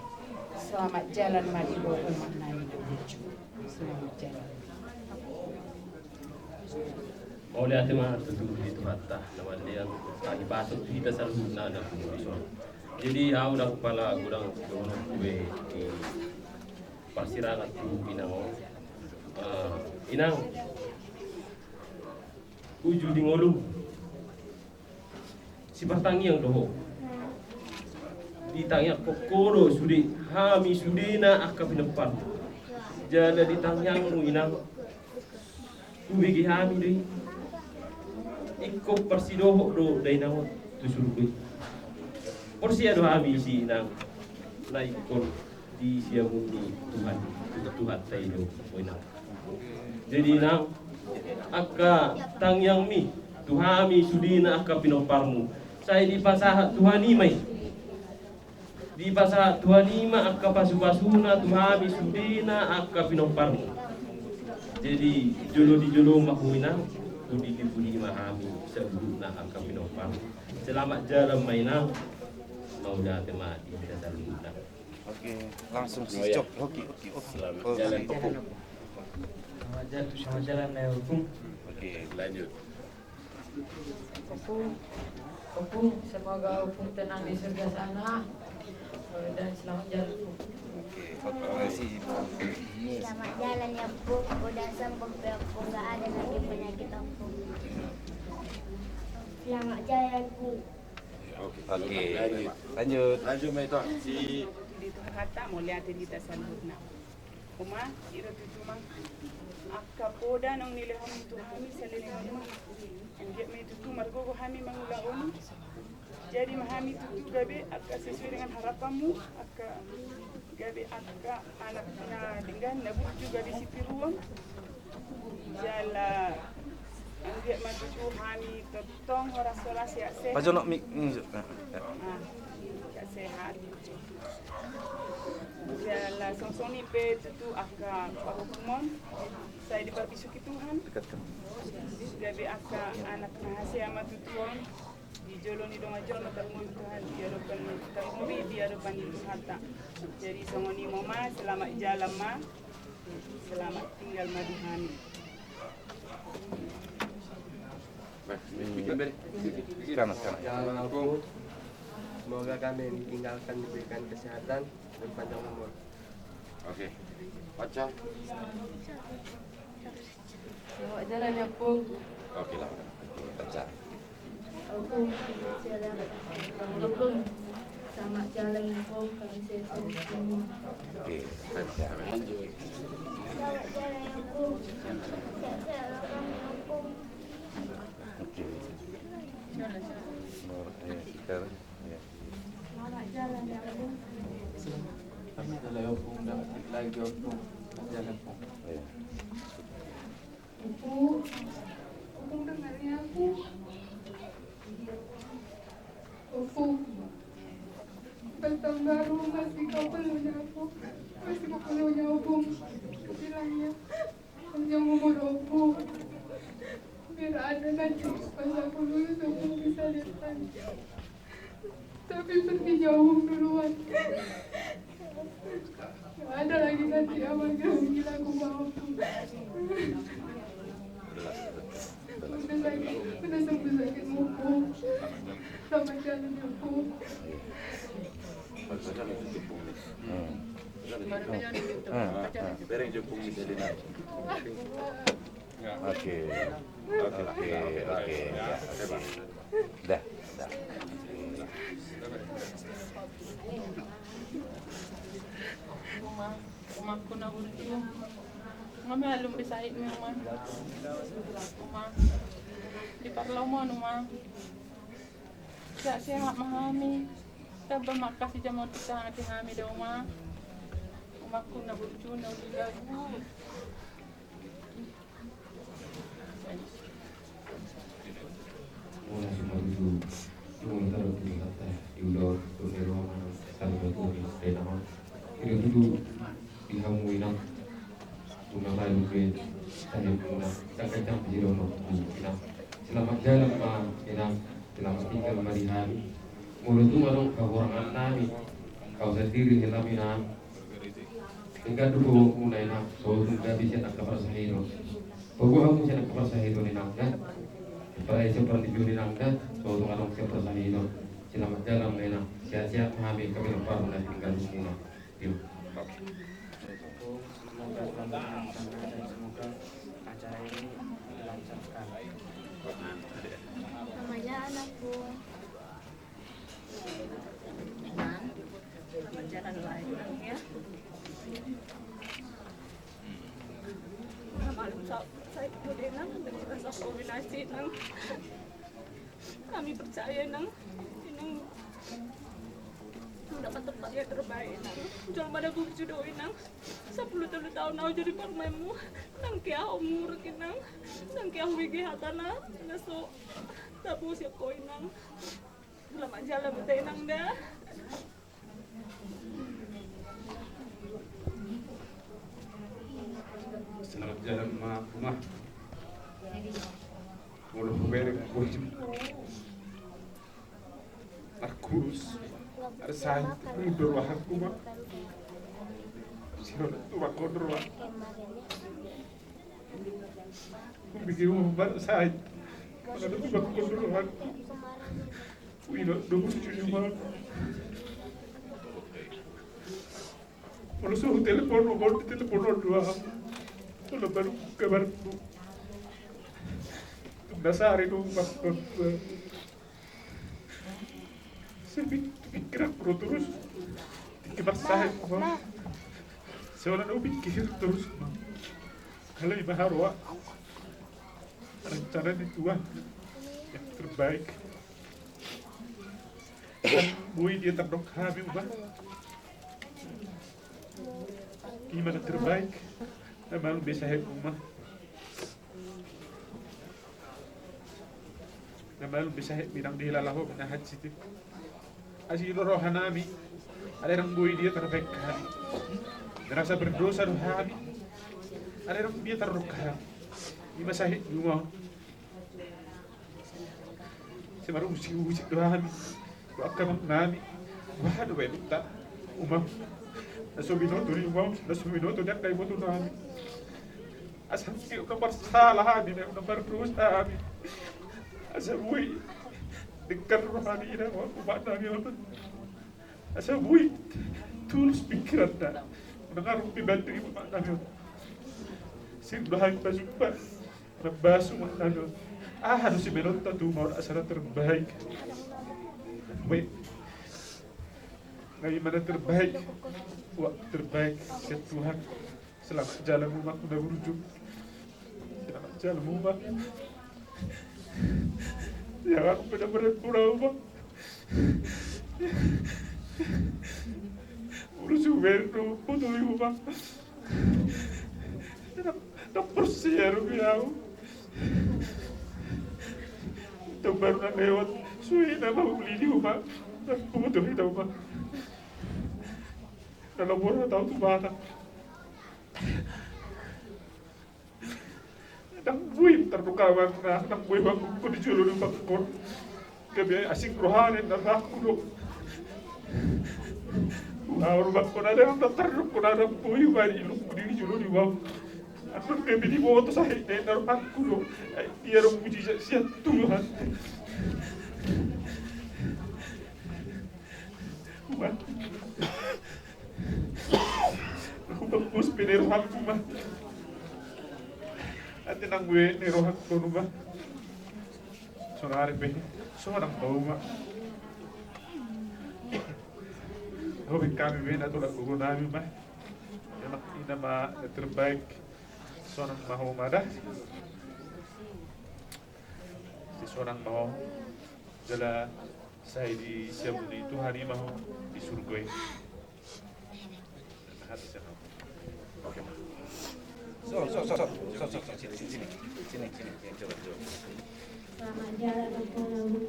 Selamat jalan ma di ho, uma nami na burju. Selamat jalan. Mauliate ma tutu di Tuhanta na mardian, na pasu-pasu tu hita saluhutna na pungu dison. Jadi, au ndang pala godang dohononku be di parsirangan tu inang on. Eh, inang, uju di ngolum. Sipartangiang do ho. Ditangiangkon ho do sude, hami sudena angka pinomparmu. Jala di tangiangmu, inang, hubege hami do i. Ingkon parsidohot do dainang on tu surgo i. Porsea do hami isi, inang, na ingkon di siamun ni Tuhan, Tuhanta i do, o inang. Jadi, inang, angka tangiangmi tu hami sudena angka pinomparmu, sai dipasahat Tuhan i ma i. Dipasahat Tuhan i ma angka pasu-pasuna tu hami sudena angka pinomparmu. Jadi, jolo di jolo ma ho, inang, pudi di pudi ma hami saluhutna angka pinomparmu. Selamat jalan ma, inang. Mauliate ma di hita saluhutna. Oke, langsung si Cok. Oke, oke, oke. Selamat jalan, Opo. Selamat jalan, selamat jalan, ya, Opo. Oke, lanjut. Opo, Opo, semoga Opo tenang di surga sana. Dan selamat jalan, Opo. Oke, terima kasih. Selamat jalan ya, Opo. Udah sembuh ya, Opo. Nggak ada lagi penyakit, Opo. Selamat jalan, Opo. Oke. Lanjut. Lanjut, Mai, Tuan. Si di Tuhanta, mauliate di hita saluhutna. Uma, i do tutu ma angka poda naung nilehonmu tu hami saleleng on. Anggiat ma i tutu margogo hami mangulahon i. Jadi ma hami tutu gabe angka sesuai dengan harapanmu, angka Gabe angka anak na denggan na burju gabe sitiruon. Jala anggiat ma tutu hami tongtong horas-horas, sehat-sehat. Pajonok mik, mm, ah, ah. Ah, sehat-sehat. Jala songon i pe tutu angka pahompu on sai diparbisuhi Tuhan. Dekatkan. Gabe angka anak na hasea ma tutu on. Di jolo ni dongan jolma tarlumobi Tuhan, di adopan, tarlumobi di adopan ni Tuhanta. Jadi songon i ma, selamat jalan ma. Selamat tinggal ma di hami. Baik, kanan, kanan. Jalan, Ompung. Semoga kami yang ditinggalkan diberikan kesehatan dan panjang umur. Oke. Baca. Selamat jalan ya, Ompung. Oke lah. Baca. Ompung, selamat jalan. Ompung, selamat jalan, Ompung. Kami sehat-sehat semua. Oke, baca. Lanjut. Selamat jalan ya, Ompung. Sehat-sehat kami, Ompung. Oke. Selamat, eh, sekarang. Iya. Selamat jalan ya, Ompung. Selamat jalan ya, Ompung. Dapat lagi, Ompung. Selamat jalan, Ompung. Iya. Ompung, Ompung, dengar ya, Ompung. Ompung. Bertambah rumah si kapelnya, Ompung. Masih kapelnya, Ompung. Bilangnya. Panjang umur, Ompung. Biar ada nanti pas aku lulus, Ompung bisa lihat lagi. Tapi pergi jauh duluan. Nggak ada lagi nanti abang yang gila aku mau, Ompung. Udah lagi, udah sembuh sakitmu, Ompung. Selamat jalan ya, Ompung. Hmm. Bereng jempung di Selina. Oke. Oke, oke, oke. Ya, oke. Dah, dah. Uma, umakku na burju. Nga malum be sahitmi, Uma. Uma. Di parlomo, Uma. Sehat-sehat ma hami. Tamba ma angka sijamaon tu tangan ni hami da, Uma. Umakku na burju, na uli lagu. Muna sumadu tu muna taro tu hata di ulaon tu ni roha manang sari batu ni dainang. Ida tutu di hamu inang. Muna balu be sahit muna. Sangka jam di rono tu inang. Selamat jalan ma inang. Selamat tinggal ma di hami. Molo tung adong kahurangan nami, au sandiri hela inang. Ingkon do paboaonmuna inang, so tung gabe sian angka parsahitna. Paboa hamu sian angka parsahitna inang da. Parai sian parnipion inang da, so tung adong sian parsahitna. Selamat jalan ma inang, sehat-sehat ma hami, kami na parlu na tinggal di sini. Yo. Semoga selamat berlaksana dan semoga acara ini dilancarkan. Selamat jalan, Ompung. Nang, jalan lagi, Nang, ya. Nah, malum sa-, saya kemudian, Nang, dari rasa kombinasi, Nang. Kami percaya, Nang. Inang, Inang dapat tempat yang terbaik, Inang. Jolma na burju do, Inang. Sampulu tolu taon au jadi parumaenmu. Nang keaho muruk, Inang. Nang keaho bege hatana. Na so tabo sian ho, Inang. Selamat jalan ma inang da. Selamat jalan ma, Uma. Molo hubereng, markurus, arsahit, mundor rohangku ma. Siro tu bakon roha. Pikir mau bar sai. Mana tu bak kontrol kan? Wina, dua puluh tujuh Juma. Kalau suruh telepon, mau ditelepon dua. Kalau baru kabar tu. Dasar itu bak kontrol. Saya pik-, pikir aku terus. Pikir paksa. Saya orang tahu pikir terus. Kalau iba haroa, rencana ni Tuhan yang terbaik. Kan boi dia terdok habis, Bang. Ima na terbaik. Na malum be sahetmu ma. Na malum be sahetmi, ndang dihilala ho na hansit i. Asi do rohanami. Alai ndang boi dia tarbaen hami. Merasa berdosa do hami. Alai ndang boi dia tardok hami. Ima sahetmu ma. Sai marusik-usik do hami. Dohot angka amanami. Boha do baenonta, Uma? Na so binoto ni Uma, na so binoto ni angka ibotonami. Asa boi na marsala hami, na mardosa hami. Asa boi denggan rohanami, na umaknami on. Asa boi tulus pingkiranna. Unang adong pe banting i, umaknami on. Sering do hami pasupasu. Rambasu ma nami on. Aha do sibaenonta tu ma on asa na terbaik? Baik. Ngai ma na terbaik. Wah, terbaik sian Tuhan. Selamat jalanmu ma, Uma, na burju. Selamat jalanmu ma. Ya, aku benar-benar kurang, Uma. Burju baen do, putu, Uma. Ndang porsea dope au. Taon baru na lewat, sude na mauli di Uma. Ndang boto hita, Uma. Na lomor na tahu tu mata. Ndang boi tardok amang na, ndang boi bangkon di jolo ni bangkon. Gabe asing rohana, na rohangku do. Au do bangkon ada yang tardok, na ndang boi bani ilungku di jolo ni bangkon. Annon gabe diboto sahit na rohangku do. Ai dia do mujizat sian Tuhan. Uma. Aku tembus pe ni rohangku, Uma. Ate nang gue ni rohangku, Uma. Sonari pe sonang ma, Uma. Hobi hami be na tulang gogo nami, Uma. Emak ina ma na terbaik. Sonang ma ho, Uma, da. Sai sonang ma ho. Jala sai disiabuni Tuhan i ma ho di surgo i. Oke, Uma. So, so, so, so. So, so, so. Sini, sini, sini, sini, sini, sini. Coba, coba. Selamat jalan, Uma.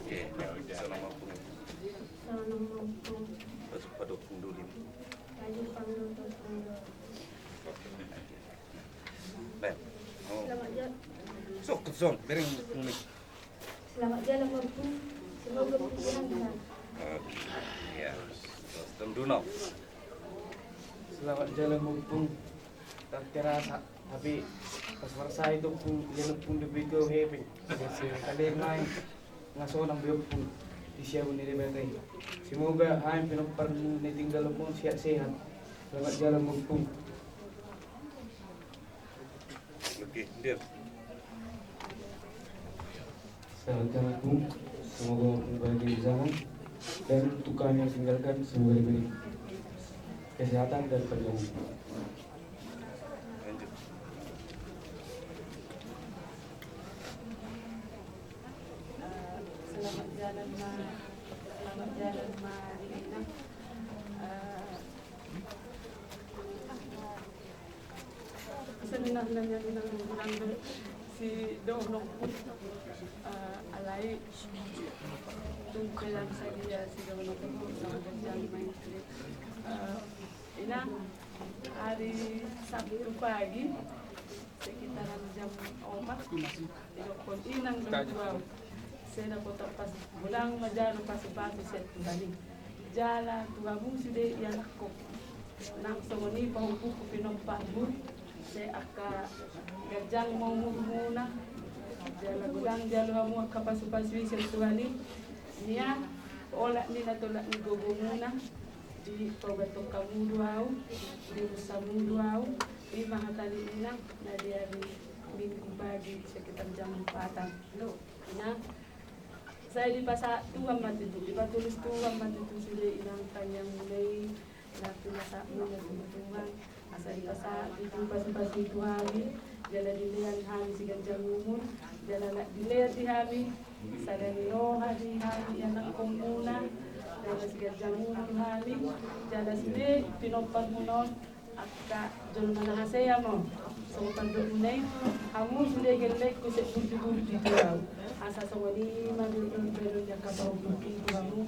Oke, so nama pun. So nama pun. Pas pada pun dulu. Lagi panggung tuh. Baik. Oh. Selamat jalan. Sok, sok, bereng, bereng. Selamat jalan, Ompung. Semoga pikiran tenang. Oke. Iya. Terus, Om Duno. Selamat jalan, Ompung. Tangke rasa, tapi pas marsahit, Ompung, dia, Ompung, di bego hepeng. Kali main. Nga sonang be, Ompung, disiabun ni Debata i. Semoga hami pinomparmu na tinggal, Ompung, sehat-sehat. Selamat jalan, Ompung. Oke, Dir. Selamat jalan, Ompung. Semoga Ompung bahagia di sana. Dan untuk kami yang tinggalkan, semoga diberi kesehatan dan panjang umur. Lanjut. Selamat jalan ma, selamat jalan ma di ina. Eh, senang nanya nang nang si dohononku, eh, alai tung pelang sadia si dohononku, selamat jalan ma. Eh, Inang, hari Sabtu pagi, sekitaran jam opat, didok Inang do tu au. Sai na potak pas, godang ma jala pasupasu sian Tuhan i. Jala tu hamu sude ianakhon. Nang songon i pahompuhon pinomparmu. Sai angka ganjang ma umurmuna. Jala godang jalo hamu angka pasupasu i sian Tuhan i. Nian, olat ni na tolap ni gogomuna. Di toga-togamu do au, di rusamu do au, ima hata ni Inang na di ari Minggu pagi sekitar jam empatan. Inang, sai dipasahat Tuhan ma tutu, dipatulus Tuhan ma tutu sude Inang tangiangmuna i, na pinasatmu na tu Tuhan. Asa dipasahat tutu pasupasu i tu hami, jala dilehon hami siganjang umur, jala na dilehon di hami Sada ni roha di hami ianakhonmuna, jala siganjang umur hami, jala sude pinomparmuna on angka jolma na hasea ma. Songon pandokmuna i, hamu sude gellengku sai burju-burju tu au. Asa songon i ma didok-dok ni angka pahompu i tu hamu,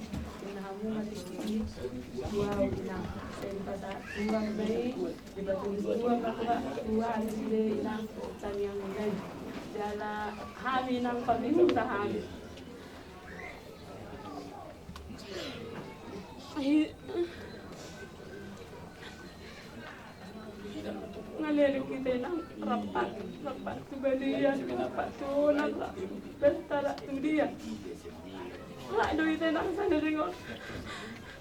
ninna hamu ma tingki i tu au, inang. Sai dipatuduhon ma i, dipatuduhon ma tu au, tu au sude, inang, tangiangmuna i. Jala hami, inang, pangihut hami. Nga leleng hita, inang, rampak, rampak tu balian, rampak tu onan, rampak tu dia. Nga do hita, inang, sada ringot.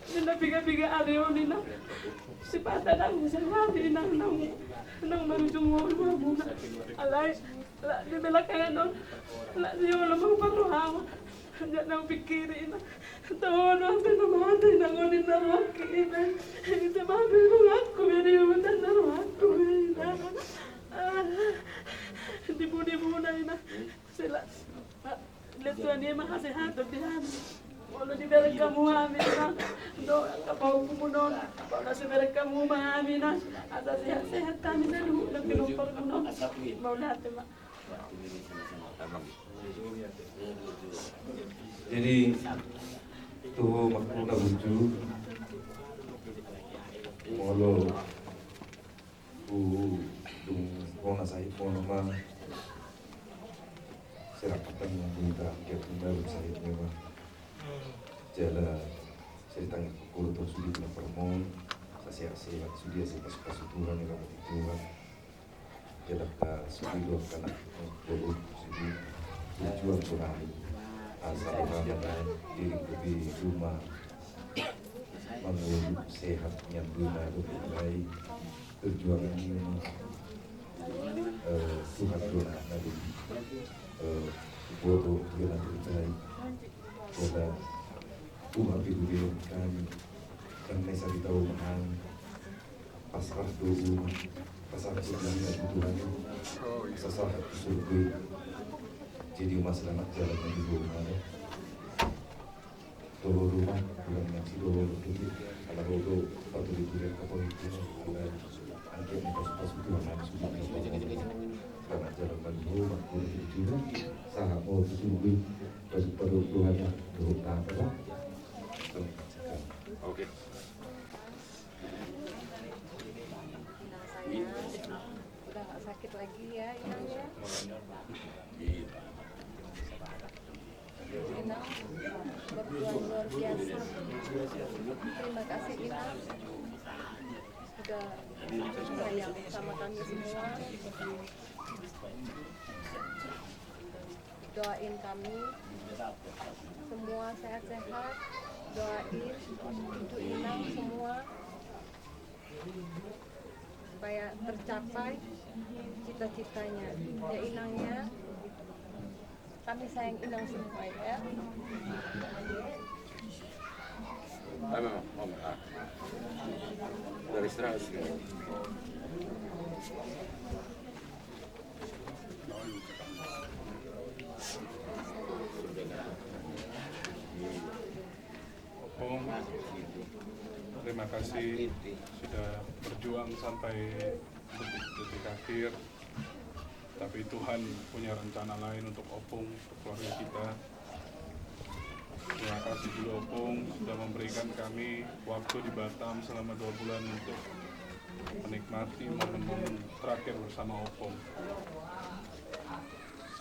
Di na piga-piga ari on, inang. Sipata ndang bisa lari, inang, naung, naung marujung ngolu hamuna. Alai, lak di belakangan on, lak di olo mamparrohahon. Jala naung pikiri, inang. Tahu, ate na mate, inang, on ninna rohangki, inang. Ise ma be rohangku be di huta na rohangku be, inang. Ah, di pudi muna, inang. Sela, ah, let Tuhan i ma hasehaton di hami. Molo dibereng hamu hami, inang, dohot angka pahompumuna on. Molo sai bereng hamu ma hami, inang, asa sehat-sehat hami saluhutna pinomparmuna on. Mauliate ma. Jadi, tu ho ma, na burju, molo dung ho na sahitmuna ma, sai rap tangiangmuna, anggiat ma sahitmuna ma. Jala sai ditangihon ho do sude pinomparmuna, asa sehat-sehat sude, asa pasu-pasu Tuhan, diramoti Tuhan. Jala angka sude do angka anak, boru sude, tujuan tu hami. Asa rohana na di lingkup i, rumah, mangolu, sehat, nian, dua na do mulai perjuangan i, eh, Tuhan do na, na di, eh, boru dia na terbaik. Jala, Tuhan, di dunia kami, kan na i sari tau mahang. Pasrah do uma, pasrah do uma tu Tuhan, asa sahat tu surgo i. Jadi uma selamat jalan menuju uma. Dohot rumah, Tuhan yang si dohot rumah. Ala ho do paturi-turi angka pahompu, ala anggiat ma pasu-pasu Tuhan, ala sudah selamat jalan menuju uma, Tuhan juga. Sahat ho tu surgo i, pasu-pasu Tuhan, dohot tata. Oke. Inang, saya udah nggak sakit lagi ya, Inang, ya. Inang, berjuang luar biasa. Terima kasih, Inang, sudah sayang sama kami semua. Doain kami semua sehat-sehat. Doain cucu Inang semua supaya tercapai cita-citanya. Ya, Inang, ya. Kami sayang Inang semua, ya. Mama, mama, ah. Garis terang. Om, terima kasih sudah berjuang sampai detik-detik akhir. Tapi Tuhan punya rencana lain untuk Opung, untuk keluarga kita. Terima kasih juga, Opung, sudah memberikan kami waktu di Batam selama dua bulan untuk menikmati momen-momen terakhir bersama Opung.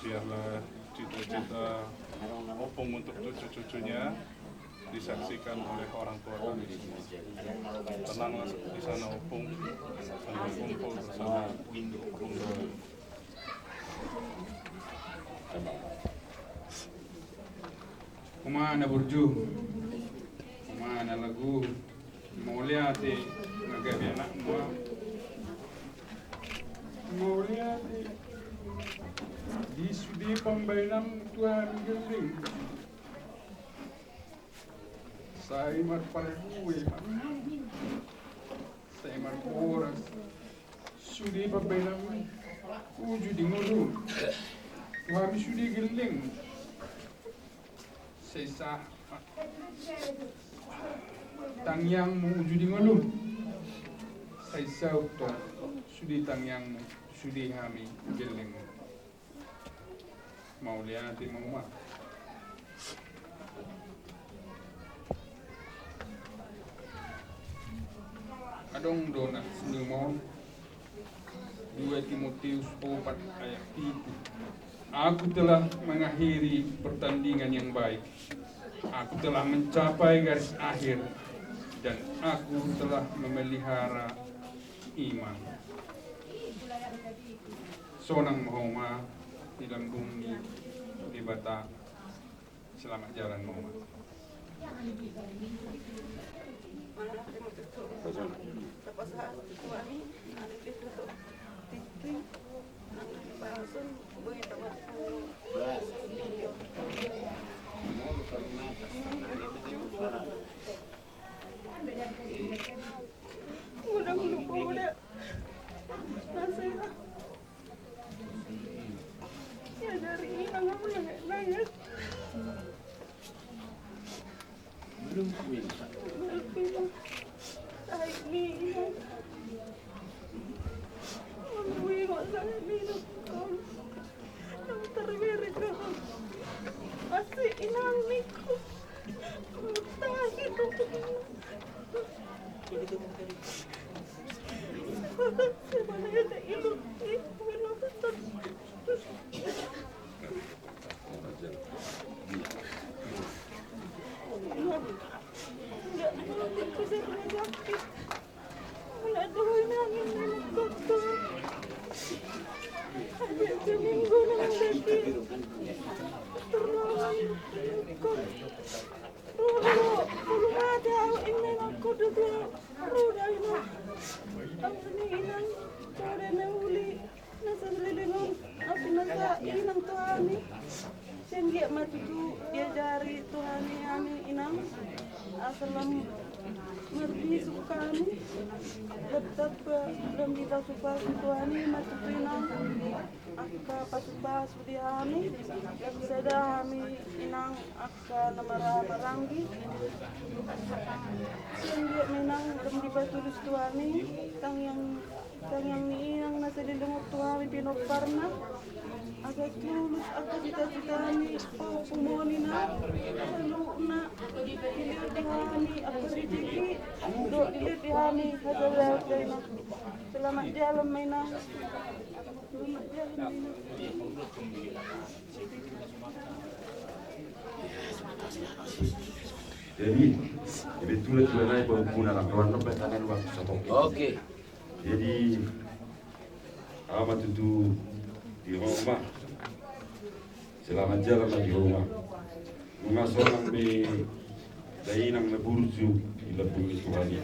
Biarlah cita-cita Opung untuk cucu-cucunya disaksikan oleh orang tua kami semua. Tenanglah di sana, Opung, dan berkumpul bersama Opung Dua. Oma na burju, oma na lagu, mauliate, nga gabe anakmu. Mauliate di sude pambaenanmu tu hami gelleng. Sai marparbue ma, sai marboras sude pambaenanmu. Uju di ngolu tu hami sude gelleng. Sai sahat tangiangmu uju di ngolum. Sai saut tong sude tangiangmu, sude hami gellengmu. Mauliate ma, Uma. Adong do nats ni Uma on. Dua Timotius opat ayat pitu. Aku telah mengakhiri pertandingan yang baik. Aku telah mencapai garis akhir dan aku telah memelihara iman. Sonang ma ho, Uma, di lambung ni Debata. Selamat jalan, Uma. Sian dia ma tutu diajari Tuhan i hami, Inang, asa lam marbisuk hami. Tetap lam dipasupasu Tuhan i ma tutu, Inang, angka pasupasu di hami. Lam sada hami, Inang, angka na marhahamaranggi. Sian dia ma, Inang, lam dipatulus Tuhan i tangiang, tangiang ni Inang na saleleng on tu hami pinomparna. Asa tulus angka cita-cita ni pahompu muna, saluhutna dilehon di hami angka rejeki, dohot dilehon di hami hasadaon, Inang. Selamat jalan ma, Inang. Selamat jalan ma, Inang. Jadi, kebetulan juga naik pahompu na lang doan, no, baik tangan waktu satu. Oke. Jadi, aha ma tutu di ho, Uma. Selamat jalan ma di ho, Uma. Nunga sonang be dainang na burju di lambung ni Tuhan i.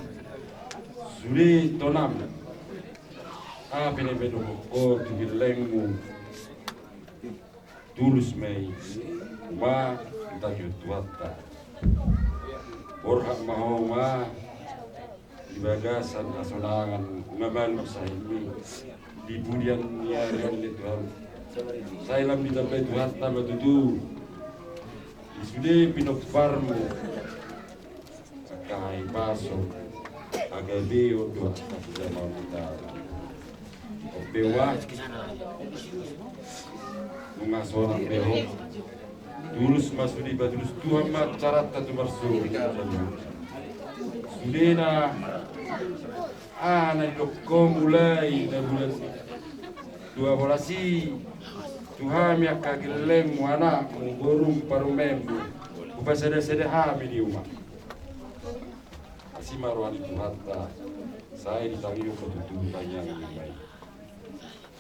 Sude tonam, aha pe na didokhon ho tu gellengmu, tulus ma i, Uma, dialusi Tuhanta. Borhat ma ho, Uma, di bagasan hasonangan, nunga malum sahitmi di pudian ni ari on, ale Tuhan. Sai lam ditambai Tuhanta ma tutu di sude pinomparmu angka hahipason, hagabeon dohot angka hajamaon ni Debata. Ope, Uma, nunga sonang be ho. Tulus ma sude ipatulus Tuhan ma caranta tu marsogot. Sudena, aha na didokhon ho mulai na bulan dua bolas i tu hami angka gellengmu, anakmu, borum, parumaenmu, hupasada-sada hami, ninna i, Uma. Asi ma roha ni Tuhanta, sai ditangihon ho tutu tangiang ni Uma i.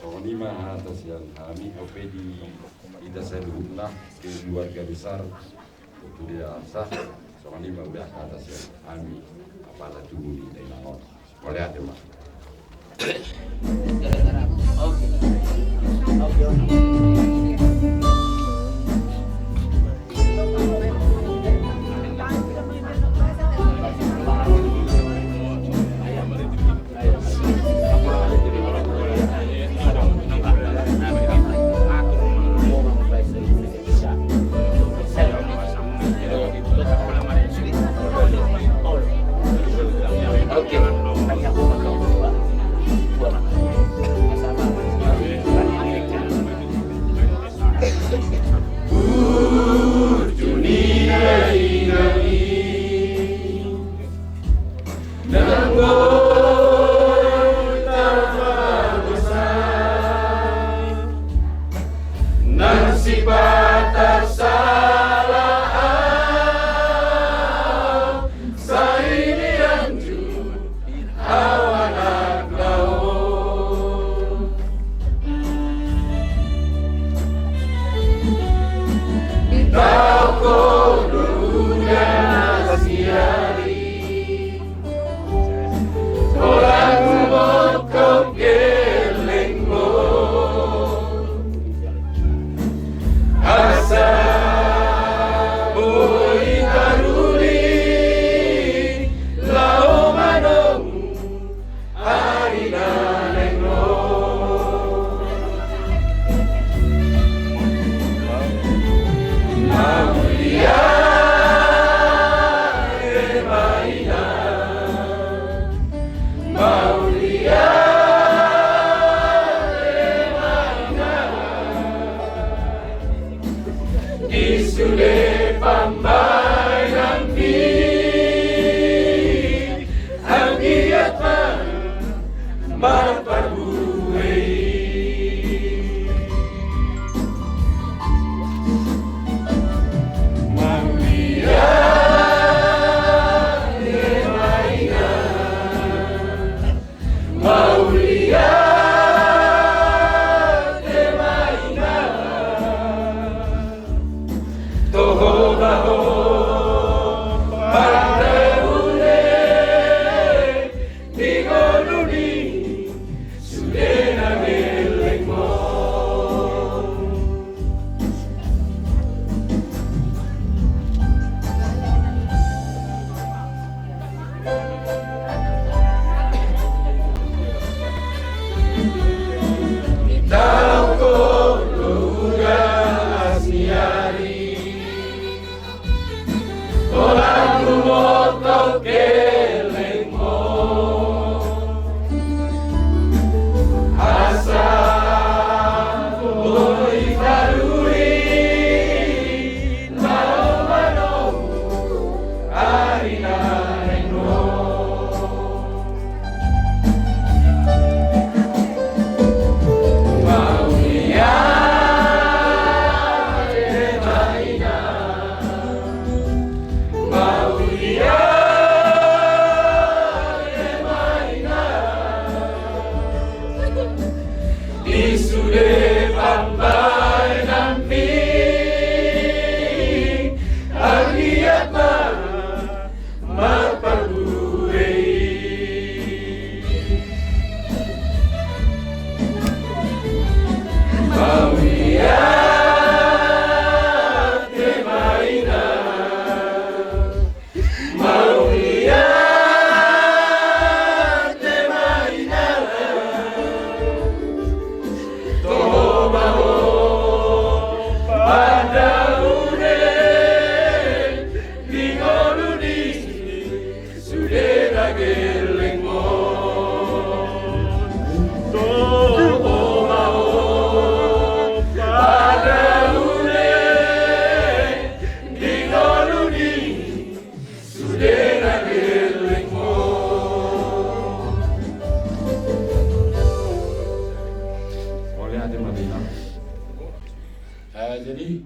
Songon i ma hata sian hami, ope di hita saluhutna keluarga besar Ompu Dea Arsa. Songon i ma hata sian hami apala tubu ni dainang on. Mauliate ma. Ate ma di na. Eh, jadi